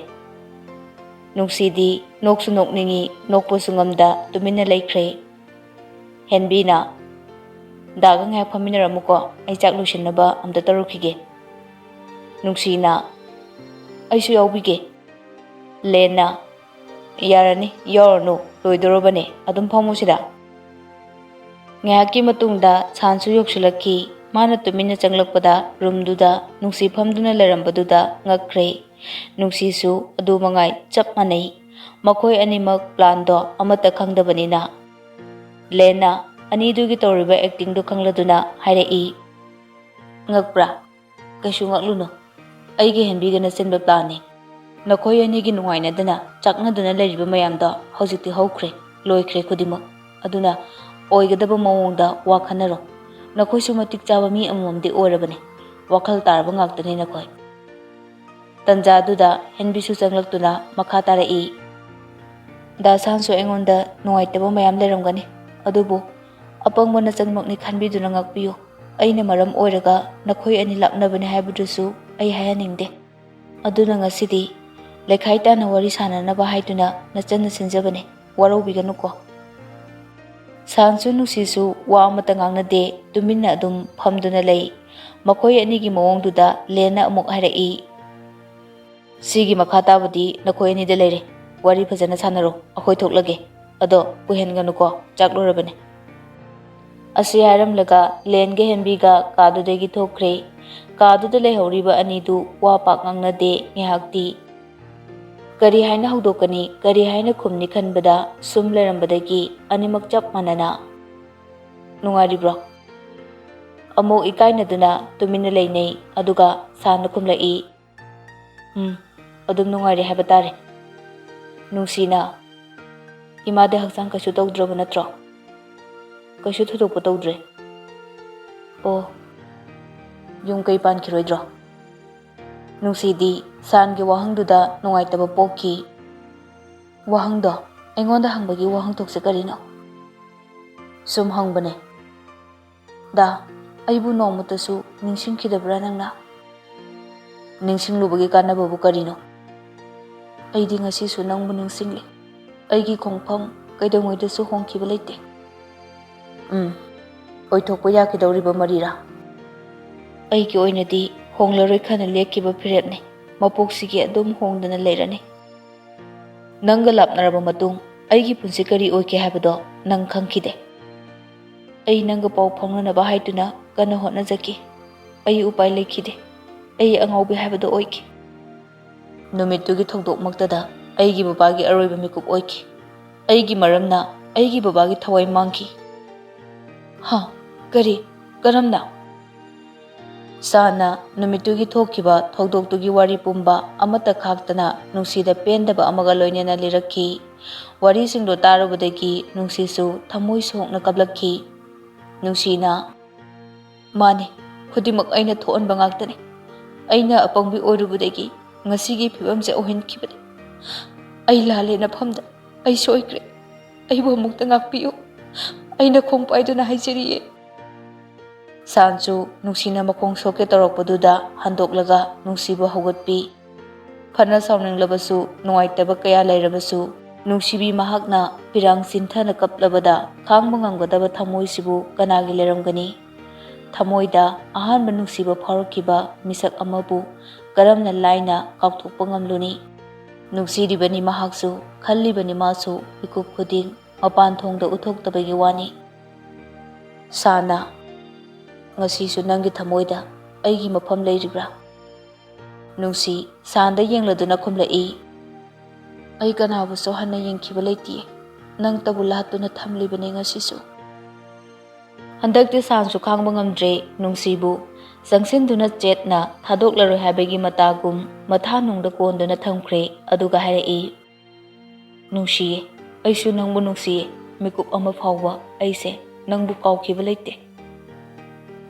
ꯅꯨꯡꯁꯤꯗꯤ ꯅꯣꯛꯁꯨ ꯅꯣꯛꯅꯤꯡꯉꯤ, ꯅꯣꯛꯄꯁꯨ ꯉꯝꯗ ꯇꯨꯃꯤꯟꯅ ꯂꯩꯈ꯭ꯔꯦ꯫ ꯍꯦꯟꯕꯤꯅ, "ꯗꯥꯒ ꯉꯥꯏꯍꯥꯛ ꯐꯝꯃꯤꯟꯅꯔꯝꯃꯨꯀꯣ, ꯑꯩ ꯆꯥꯛ ꯂꯣꯏꯁꯤꯟꯅꯕ ꯑꯝꯇ ꯇꯧꯔꯨꯈꯤꯒꯦ꯫" ꯅꯨꯡꯁꯤꯅ, "ꯑꯩꯁꯨ ꯌꯥꯎꯕꯤꯒꯦ꯫" ꯂꯦꯟꯅ, "ꯌꯥꯔꯅꯤ, ꯌꯥꯎꯔꯅꯨ, ꯂꯣꯏꯗꯣꯔꯕꯅꯦ, ꯑꯗꯨꯝ ꯐꯝꯃꯨ ꯁꯤꯗ꯫" ꯉꯥꯏꯍꯥꯛꯀꯤ ꯃꯇꯨꯡꯗ ꯁꯥꯟꯁꯨ ꯌꯧꯁꯤꯜꯂꯛꯈꯤ꯫ ꯃꯥꯅ ꯇꯨꯃꯤꯟꯅ ꯆꯪꯂꯛꯄꯗ ꯔꯨꯝꯗꯨꯗ ꯅꯨꯡꯁꯤ ꯐꯝꯗꯨꯅ ꯂꯩꯔꯝꯕꯗꯨꯗ ꯉꯛꯈ꯭ꯔꯦ꯫ ꯅꯨꯡꯁꯤꯁꯨ ꯑꯗꯨ ꯃꯉꯥꯏ ꯆꯞ ꯃꯥꯟꯅꯩ꯫ ꯃꯈꯣꯏ ꯑꯅꯤꯃꯛ planꯗꯣ ꯑꯃꯠꯇ ꯈꯪꯗꯕꯅꯤꯅ꯫ ꯂꯦꯟꯅ ꯑꯅꯤꯗꯨꯒꯤ ꯇꯧꯔꯤꯕ actingꯗꯨ ꯈꯪꯂꯗꯨꯅ ꯍꯥꯏꯔꯛꯏ, "ꯉꯛꯄ꯭ꯔꯥ? ꯀꯩꯁꯨ ꯉꯛꯂꯨꯅꯨ꯫ ꯑꯩꯒ ꯍꯦꯟꯕꯤꯒꯅ ꯁꯤꯟꯕ planꯅꯤ꯫ ꯅꯈꯣꯏ ꯑꯅꯤꯒꯤ ꯅꯨꯡꯉꯥꯏꯅꯗꯅ ꯆꯥꯛꯅꯗꯨꯅ ꯂꯩꯔꯤꯕ ꯃꯌꯥꯝꯗꯣ ꯍꯧꯖꯤꯛꯇꯤ ꯍꯧꯈ꯭ꯔꯦ, ꯂꯣꯏꯈ꯭ꯔꯦ ꯈꯨꯗꯤꯡꯃꯛ꯫ ꯑꯗꯨꯅ ꯑꯣꯏꯒꯗꯕ ꯃꯑꯣꯡꯗ ꯋꯥ ꯈꯟꯅꯔꯣ꯫ ꯅꯈꯣꯏꯁꯨ ꯃꯇꯤꯛ ꯆꯥꯕ ꯃꯤ ꯑꯃꯃꯝꯗꯤ ꯑꯣꯏꯔꯕꯅꯤ꯫ ꯋꯥꯈꯜ ꯇꯥꯔꯕ ꯉꯥꯛꯇꯅꯤ ꯅꯈꯣꯏ꯫" ꯇꯟꯖꯥꯗꯨꯗ ꯍꯦꯟꯕꯤꯁꯨ ꯆꯪꯂꯛꯇꯨꯅ ꯃꯈꯥ ꯇꯥꯔꯛꯏ, "ꯗꯥ ꯁꯥꯟꯁꯨ ꯑꯩꯉꯣꯟꯗ ꯅꯨꯡꯉꯥꯏꯇꯕ ꯃꯌꯥꯝ ꯂꯩꯔꯝꯒꯅꯤ, ꯑꯗꯨꯕꯨ ꯑꯄꯪꯕ ꯅꯆꯟꯃꯛꯅꯤ ꯈꯟꯕꯤꯗꯨꯅ ꯉꯥꯛꯄꯤꯌꯨ꯫ ꯑꯩꯅ ꯃꯔꯝ ꯑꯣꯏꯔꯒ ꯅꯈꯣꯏ ꯑꯅꯤ ꯂꯥꯞꯅꯕꯅꯤ ꯍꯥꯏꯕꯗꯨꯁꯨ ꯑꯩ ꯍꯥꯏꯍꯟꯅꯤꯡꯗꯦ꯫ ꯑꯗꯨꯅ ꯉꯁꯤꯗꯤ ꯂꯩꯈꯥꯏ ꯇꯥꯅ ꯋꯥꯔꯤ ꯁꯥꯟꯅꯅꯕ ꯍꯥꯏꯗꯨꯅ ꯅꯆꯟꯅ ꯁꯤꯟꯖꯕꯅꯤ, ꯋꯥꯔꯧꯕꯤꯒꯅꯨꯀꯣ꯫" ꯁꯥꯟꯁꯨ ꯅꯨꯡꯁꯤꯁꯨ ꯋꯥ ꯑꯃꯠꯇ ꯉꯥꯡꯅꯗꯦ, ꯇꯨꯃꯤꯟꯅ ꯑꯗꯨꯝ ꯐꯝꯗꯨꯅ ꯂꯩ꯫ ꯃꯈꯣꯏ ꯑꯅꯤꯒꯤ ꯃꯑꯣꯡꯗꯨꯗ ꯂꯦꯟꯅ ꯑꯃꯨꯛ ꯍꯥꯏꯔꯛꯏ, "ꯁꯤꯒꯤ ꯃꯈꯥ ꯇꯥꯕꯗꯤ ꯅꯈꯣꯏ ꯑꯅꯤꯗ ꯂꯩꯔꯦ꯫ ꯋꯥꯔꯤ ꯐꯖꯅ ꯁꯥꯟꯅꯔꯣ, ꯑꯩꯈꯣꯏ ꯊꯣꯛꯂꯒꯦ꯫ ꯑꯗꯣ ꯀꯨꯏꯍꯟꯒꯅꯨꯀꯣ, ꯆꯥꯛ ꯂꯣꯏꯔꯕꯅꯦ꯫" ꯑꯁꯤ ꯍꯥꯏꯔꯝꯂꯒ ꯂꯦꯟꯒ ꯍꯦꯟꯕꯤꯒ ꯀꯥꯗꯨꯗꯒꯤ ꯊꯣꯛꯈ꯭ꯔꯦ꯫ ꯀꯥꯗꯨꯗ ꯂꯩꯍꯧꯔꯤꯕ ꯑꯅꯤꯗꯨ ꯋꯥ ꯄꯥꯛ ꯉꯥꯡꯅꯗꯦ ꯉꯥꯏꯍꯥꯛꯇꯤ꯫ ꯀꯔꯤ ꯍꯥꯏꯅ ꯍꯧꯗꯣꯛꯀꯅꯤ, ꯀꯔꯤ ꯍꯥꯏꯅ ꯈꯨꯝꯅꯤ ꯈꯟꯕꯗ ꯁꯨꯝ ꯂꯩꯔꯝꯕꯗꯒꯤ ꯑꯅꯤꯃꯛ ꯆꯞ ꯃꯥꯟꯅꯅ, "ꯅꯨꯡꯉꯥꯏꯔꯤꯕ꯭ꯔꯣ?" ꯑꯃꯨꯛ ꯏꯀꯥꯏꯅꯗꯨꯅ ꯇꯨꯃꯤꯟꯅ ꯂꯩꯅꯩ꯫ ꯑꯗꯨꯒ ꯁꯥꯟꯅ ꯈꯨꯝꯂꯛꯏ, "ꯎꯝ, ꯑꯗꯨꯝ ꯅꯨꯡꯉꯥꯏꯔꯤ ꯍꯥꯏꯕ ꯇꯥꯔꯦ꯫" ꯅꯨꯡꯁꯤꯅ, "ꯏꯃꯥꯗꯤ ꯍꯛꯆꯥꯡ ꯀꯩꯁꯨ ꯇꯧꯗ꯭ꯔꯕ ꯅꯠꯇ꯭ꯔꯣ?" "ꯀꯩꯁꯨ ꯊꯣꯏꯗꯣꯛꯄ ꯇꯧꯗ꯭ꯔꯦ꯫" "ꯑꯣ, ꯌꯨꯝ ꯀꯩ ꯄꯥꯟꯈꯤꯔꯣꯏꯗ꯭ꯔꯣ?" ꯅꯨꯡꯁꯤꯗꯤ ꯁꯥꯟꯒꯤ ꯋꯥꯍꯪꯗꯨꯗ ꯅꯨꯡꯉꯥꯏꯇꯕ ꯄꯣꯛꯈꯤ꯫ "ꯋꯥꯍꯪꯗꯣ, ꯑꯩꯉꯣꯟꯗ ꯍꯪꯕꯒꯤ ꯋꯥꯍꯟꯊꯣꯛꯁꯦ ꯀꯔꯤꯅꯣ?" "ꯁꯨꯝ ꯍꯪꯕꯅꯦ꯫ ꯗꯥ, ꯑꯩꯕꯨ ꯅꯣꯡꯃꯇꯁꯨ ꯅꯤꯡꯁꯤꯡꯈꯤꯗꯕ꯭ꯔꯥ ꯅꯪꯅ?" "ꯅꯤꯡꯁꯤꯡꯂꯨꯕꯒꯤ ꯀꯥꯟꯅꯕꯕꯨ ꯀꯔꯤꯅꯣ? ꯑꯩꯗꯤ ꯉꯁꯤꯁꯨ ꯅꯪꯕꯨ ꯅꯤꯡꯁꯤꯡꯂꯤ꯫ ꯑꯩꯒꯤ ꯈꯣꯡꯐꯝ ꯀꯩꯗꯧꯉꯩꯗꯁꯨ ꯍꯣꯡꯈꯤꯕ ꯂꯩꯇꯦ꯫" "ꯎꯝ, ꯑꯣꯏꯊꯣꯛꯄ ꯌꯥꯈꯤꯗꯧꯔꯤꯕ ꯃꯔꯤꯔꯥ?" "ꯑꯩꯒꯤ ꯑꯣꯏꯅꯗꯤ ꯍꯣꯡꯂꯔꯣꯏ ꯈꯟꯅ ꯂꯦꯞꯈꯤꯕ ꯐꯤꯔꯦꯞꯅꯤ꯫ ꯃꯄꯣꯛꯁꯤꯒꯤ ꯑꯗꯨꯝ ꯍꯣꯡꯗꯅ ꯂꯩꯔꯅꯤ꯫" "ꯅꯪꯒ ꯂꯥꯞꯅꯔꯕ ꯃꯇꯨꯡ ꯑꯩꯒꯤ ꯄꯨꯟꯁꯤ ꯀꯔꯤ ꯑꯣꯏꯒꯦ ꯍꯥꯏꯕꯗꯣ ꯅꯪ ꯈꯪꯈꯤꯗꯦ꯫ ꯑꯩ ꯅꯪꯒ ꯄꯥꯎ ꯐꯥꯎꯅꯅꯕ ꯍꯥꯏꯗꯨꯅ ꯀꯟꯅ ꯍꯣꯠꯅꯖꯈꯤ꯫ ꯑꯩ ꯎꯄꯥꯏ ꯂꯩꯈꯤꯗꯦ꯫ ꯑꯩ ꯑꯉꯥꯎꯕꯤ ꯍꯥꯏꯕꯗꯣ ꯑꯣꯏꯈꯤ꯫ ꯅꯨꯃꯤꯠꯇꯨꯒꯤ ꯊꯧꯗꯣꯛꯃꯛꯇꯗ ꯑꯩꯒꯤ ꯕꯕꯥꯒꯤ ꯑꯔꯣꯏꯕ ꯃꯤꯀꯨꯞ ꯑꯣꯏꯈꯤ꯫ ꯑꯩꯒꯤ ꯃꯔꯝꯅ ꯑꯩꯒꯤ ꯕꯕꯥꯒꯤ ꯊꯋꯥꯏ ꯃꯥꯡꯈꯤ꯫" "ꯍꯥ? ꯀꯔꯤ? ꯀꯔꯝꯅ?" ꯁꯥꯟꯅ ꯅꯨꯃꯤꯠꯇꯨꯒꯤ ꯊꯣꯛꯈꯤꯕ ꯊꯧꯗꯣꯛꯇꯨꯒꯤ ꯋꯥꯔꯤ ꯄꯨꯝꯕ ꯑꯃꯠꯇ ꯈꯥꯛꯇꯅ ꯅꯨꯡꯁꯤꯗ ꯄꯦꯟꯗꯕ ꯑꯃꯒ ꯂꯣꯏꯅꯅ ꯂꯤꯔꯛꯈꯤ꯫ ꯋꯥꯔꯤꯁꯤꯡꯗꯣ ꯇꯥꯔꯨꯕꯗꯒꯤ ꯅꯨꯡꯁꯤꯁꯨ ꯊꯃꯣꯏ ꯁꯣꯛꯅ ꯀꯞꯂꯛꯈꯤ꯫ ꯅꯨꯡꯁꯤꯅ, "ꯃꯥꯅꯤ, ꯈꯨꯗꯤꯡꯃꯛ ꯑꯩꯅ ꯊꯣꯛꯍꯟꯕ ꯉꯥꯛꯇꯅꯤ꯫ ꯑꯩꯅ ꯑꯄꯪꯕꯤ ꯑꯣꯏꯔꯨꯕꯗꯒꯤ ꯉꯁꯤꯒꯤ ꯐꯤꯕꯝꯁꯦ ꯑꯣꯏꯍꯟꯈꯤꯕꯅꯤ꯫ ꯑꯩ ꯂꯥꯜꯂꯦ ꯅꯐꯝꯗ꯫ ꯑꯩ ꯁꯣꯏꯈ꯭ꯔꯦ꯫ ꯑꯩꯕꯨ ꯑꯃꯨꯛꯇ ꯉꯥꯛꯄꯤꯌꯨ꯫ ꯑꯩꯅ ꯈꯣꯡ ꯄꯥꯏꯗꯨꯅ ꯍꯥꯏꯖꯔꯤꯌꯦ꯫" ꯁꯥꯟꯁꯨ ꯅꯨꯡꯁꯤꯅ ꯃꯈꯣꯡ ꯁꯣꯛꯀꯦ ꯇꯧꯔꯛꯄꯗꯨꯗ ꯍꯟꯗꯣꯛꯂꯒ ꯅꯨꯡꯁꯤꯕꯨ ꯍꯧꯒꯠꯄꯤ꯫ ꯐꯅ ꯁꯥꯎꯅꯤꯡꯂꯕꯁꯨ, ꯅꯨꯡꯉꯥꯏꯇꯕ ꯀꯌꯥ ꯂꯩꯔꯕꯁꯨ, ꯅꯨꯡꯁꯤꯕꯤ ꯃꯍꯥꯛꯅ ꯐꯤꯔꯥꯡ ꯆꯤꯟꯊꯅ ꯀꯞꯂꯕꯗ ꯈꯥꯡꯕ ꯉꯝꯒꯗꯕ ꯊꯃꯣꯏꯁꯤꯕꯨ ꯀꯅꯥꯒꯤ ꯂꯩꯔꯝꯒꯅꯤ? ꯊꯃꯣꯏꯗ ꯑꯍꯥꯟꯕ ꯅꯨꯡꯁꯤꯕ ꯐꯥꯎꯔꯛꯈꯤꯕ ꯃꯤꯁꯛ ꯑꯃꯕꯨ ꯀꯔꯝꯅ ꯂꯥꯏꯅ ꯀꯥꯎꯊꯣꯛꯄ ꯉꯝꯂꯨꯅꯤ? ꯅꯨꯡꯁꯤꯔꯤꯕꯅꯤ ꯃꯍꯥꯛꯁꯨ, ꯈꯜꯂꯤꯕꯅꯤ ꯃꯥꯁꯨ, ꯃꯤꯀꯨꯞ ꯈꯨꯗꯤꯡ ꯃꯄꯥꯟ ꯊꯣꯡꯗ ꯎꯠꯊꯣꯛꯇꯕꯒꯤ ꯋꯥꯅꯤ꯫ ꯁꯥꯟꯅ, "ꯉꯁꯤꯁꯨ ꯅꯪꯒꯤ ꯊꯃꯣꯏꯗ ꯑꯩꯒꯤ ꯃꯐꯝ ꯂꯩꯔꯤꯕ꯭ꯔꯥ?" ꯅꯨꯡꯁꯤ ꯁꯥꯟꯗ ꯌꯦꯡꯂꯗꯨꯅ ꯈꯨꯝꯂꯛꯏ, "ꯑꯩ ꯀꯅꯥꯕꯨꯁꯨ ꯍꯟꯅ ꯌꯦꯡꯈꯤꯕ ꯂꯩꯇꯤꯌꯦ꯫ ꯅꯪꯇꯕꯨ ꯂꯥꯠꯇꯨꯅ ꯊꯝꯂꯤꯕꯅꯤ ꯉꯁꯤꯁꯨ꯫" ꯍꯟꯗꯛꯇꯤ ꯁꯥꯟꯁꯨ ꯈꯥꯡꯕ ꯉꯝꯗ꯭ꯔꯦ꯫ ꯅꯨꯡꯁꯤꯕꯨ ꯆꯪꯁꯤꯟꯗꯨꯅ ꯆꯦꯠꯅ ꯊꯥꯗꯣꯛꯂꯔꯣꯏ ꯍꯥꯏꯕꯒꯤ ꯃꯇꯥꯒꯨꯝ ꯃꯊꯥꯅꯨꯡꯗ ꯀꯣꯟꯗꯨꯅ ꯊꯝꯈ꯭ꯔꯦ꯫ ꯑꯗꯨꯒ ꯍꯥꯏꯔꯛꯏ, "ꯅꯨꯡꯁꯤꯌꯦ, ꯑꯩꯁꯨ ꯅꯪꯕꯨ ꯅꯨꯡꯁꯤꯌꯦ꯫ ꯃꯤꯀꯨꯞ ꯑꯃ ꯐꯥꯎꯕ ꯑꯩꯁꯦ ꯅꯪꯕꯨ ꯀꯥꯎꯈꯤꯕ ꯂꯩꯇꯦ꯫"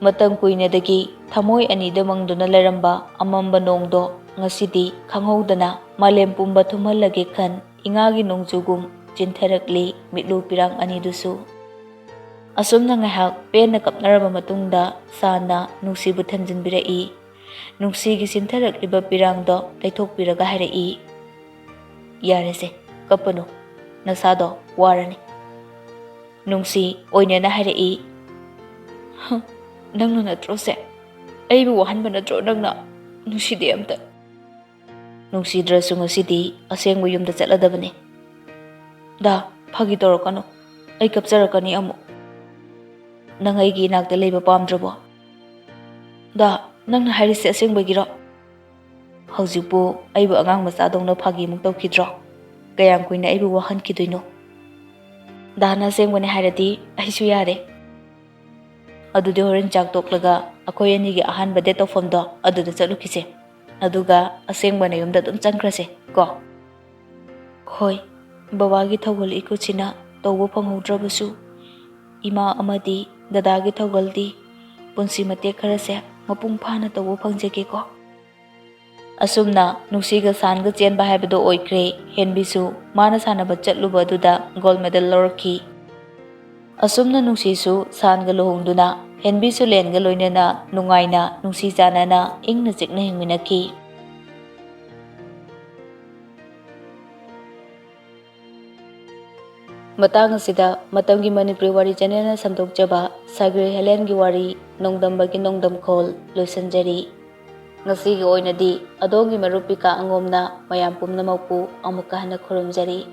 ꯃꯇꯝ ꯀꯨꯏꯅꯗꯒꯤ ꯊꯃꯣꯏ ꯑꯅꯤꯗ ꯃꯪꯗꯨꯅ ꯂꯩꯔꯝꯕ ꯑꯃꯝꯕ ꯅꯣꯡꯗꯣ ꯉꯁꯤꯗꯤ ꯈꯪꯍꯧꯗꯅ ꯃꯥꯂꯦꯝ ꯄꯨꯝꯕ ꯊꯨꯝꯍꯜꯂꯒꯦ ꯈꯟ ꯏꯉꯥꯒꯤ ꯅꯣꯡꯖꯨꯒꯨꯝ ꯆꯤꯟꯊꯔꯛꯂꯤ ꯃꯤꯠꯂꯨ ꯄꯤꯔꯥꯡ ꯑꯅꯤꯗꯨꯁꯨ꯫ ꯑꯁꯨꯝꯅ ꯉꯥꯏꯍꯥꯛ ꯄꯦꯟꯅ ꯀꯞꯅꯔꯕ ꯃꯇꯨꯡꯗ ꯁꯥꯟꯅ ꯅꯨꯡꯁꯤꯕꯨ ꯊꯦꯝꯖꯤꯟꯕꯤꯔꯛꯏ꯫ ꯅꯨꯡꯁꯤꯒꯤ ꯆꯤꯟꯊꯔꯛꯂꯤꯕ ꯄꯤꯔꯥꯡꯗꯣ ꯇꯩꯊꯣꯛꯄꯤꯔꯒ ꯍꯥꯏꯔꯛꯏ, "ꯌꯥꯔꯦꯁꯦ, ꯀꯞꯄꯅꯨ, ꯅꯁꯥꯗꯣ ꯋꯥꯔꯅꯤ꯫" ꯅꯨꯡꯁꯤ ꯑꯣꯏꯅꯅ ꯍꯥꯏꯔꯛꯏ, "ꯍ, ꯅꯪꯅ ꯅꯠꯇ꯭ꯔꯣꯁꯦ? ꯑꯩꯕꯨ ꯋꯥꯍꯟꯕ ꯅꯠꯇ꯭ꯔꯣ ꯅꯪꯅ? ꯅꯨꯡꯁꯤꯗꯦ ꯑꯝꯇ꯫" ꯅꯨꯡꯁꯤꯗ꯭ꯔꯁꯨ ꯉꯁꯤꯗꯤ ꯑꯁꯦꯡꯕ ꯌꯨꯝꯗ ꯆꯠꯂꯗꯕꯅꯤ꯫ ꯗꯥ, ꯐꯥꯒꯤ ꯇꯧꯔꯛꯀꯅꯨ꯫ ꯑꯩ ꯀꯞꯆꯔꯛꯀꯅꯤ ꯑꯃꯨꯛ꯫ ꯅꯪ ꯑꯩꯒꯤ ꯏꯅꯥꯛꯇ ꯂꯩꯕ ꯄꯥꯝꯗ꯭ꯔꯕꯣ? ꯗꯥ, ꯅꯪꯅ ꯍꯥꯏꯔꯤꯁꯦ ꯑꯁꯦꯡꯕꯒꯤꯔꯣ? ꯍꯧꯖꯤꯛꯄꯨ ꯑꯩꯕꯨ ꯑꯉꯥꯡ ꯃꯆꯥꯗꯧꯅ ꯐꯥꯒꯤꯃꯨꯛ ꯇꯧꯈꯤꯗ꯭ꯔꯣ? ꯀꯌꯥꯝ ꯀꯨꯏꯅ ꯑꯩꯕꯨ ꯋꯥꯍꯟꯈꯤꯗꯣꯏꯅꯣ? ꯗꯥꯅ ꯑꯁꯦꯡꯕꯅꯦ ꯍꯥꯏꯔꯗꯤ ꯑꯩꯁꯨ ꯌꯥꯔꯦ꯫ ꯑꯗꯨꯗꯤ ꯍꯣꯔꯦꯟ ꯆꯥꯛ ꯇꯣꯛꯂꯒ ꯑꯩꯈꯣꯏ ꯑꯅꯤꯒꯤ ꯑꯍꯥꯟꯕ date ꯇꯧꯐꯝꯗꯣ ꯑꯗꯨꯗ ꯆꯠꯂꯨꯈꯤꯁꯦ꯫ ꯑꯗꯨꯒ ꯑꯁꯦꯡꯕ ꯅꯌꯨꯝꯗ ꯑꯗꯨꯝ ꯆꯪꯈ꯭ꯔꯁꯦ ꯀꯣ꯫ ꯍꯣꯏ, ꯕꯕꯥꯒꯤ ꯊꯧꯒꯜ ꯏꯀꯨꯠꯁꯤꯅ ꯇꯧꯕ ꯐꯪꯍꯧꯗ꯭ꯔꯕꯁꯨ, ꯏꯃꯥ ꯑꯃꯗꯤ ꯗꯗꯥꯒꯤ ꯊꯧꯒꯜꯗꯤ ꯄꯨꯟꯁꯤ ꯃꯇꯦꯛ ꯈꯔꯁꯦ ꯃꯄꯨꯡ ꯐꯥꯅ ꯇꯧꯕ ꯐꯪꯖꯒꯦꯀꯣ꯫ ꯑꯁꯨꯝꯅ ꯅꯨꯡꯁꯤꯒ ꯁꯥꯟꯒ ꯆꯦꯟꯕ ꯍꯥꯏꯕꯗꯣ ꯑꯣꯏꯈ꯭ꯔꯦ꯫ ꯍꯦꯟꯕꯤꯁꯨ ꯃꯥꯅ ꯁꯥꯟꯅꯕ ꯆꯠꯂꯨꯕ ꯑꯗꯨꯗ gold medal ꯂꯧꯔꯛꯈꯤ꯫ ꯑꯁꯨꯝꯅ ꯅꯨꯡꯁꯤꯁꯨ ꯁꯥꯟꯒ ꯂꯨꯍꯣꯡꯗꯨꯅ ꯍꯦꯟꯕꯤꯁꯨ ꯂꯦꯟꯒ ꯂꯣꯏꯅꯅ ꯅꯨꯡꯉꯥꯏꯅ ꯅꯨꯡꯁꯤ ꯆꯥꯟꯅꯅ ꯏꯪꯅ ꯆꯤꯛꯅ ꯍꯤꯡꯃꯤꯟꯅꯈꯤ꯫ ꯃꯇꯥꯡ ꯑꯁꯤꯗ ꯃꯇꯝꯒꯤ ꯃꯅꯤꯄꯨꯔꯤ ꯋꯥꯔꯤ channelꯅ ꯁꯟꯗꯣꯛꯆꯕ ꯁꯥꯒ꯭ꯔꯤ ꯍꯦꯂꯦꯟꯒꯤ ꯋꯥꯔꯤ ꯅꯣꯡꯗꯝꯕꯒꯤ ꯅꯣꯡꯗꯝꯈꯣꯜ ꯂꯣꯏꯁꯤꯟꯖꯔꯤ꯫ ꯉꯁꯤꯒꯤ ꯑꯣꯏꯅꯗꯤ ꯑꯗꯣꯝꯒꯤ ꯃꯔꯨꯞ ꯄꯤꯀꯥ ꯑꯉꯣꯝꯅ ꯃꯌꯥꯝ ꯄꯨꯝꯅꯃꯛꯄꯨ ꯑꯃꯨꯛꯀ ꯍꯟꯅ ꯈꯨꯔꯨꯝꯖꯔꯤ꯫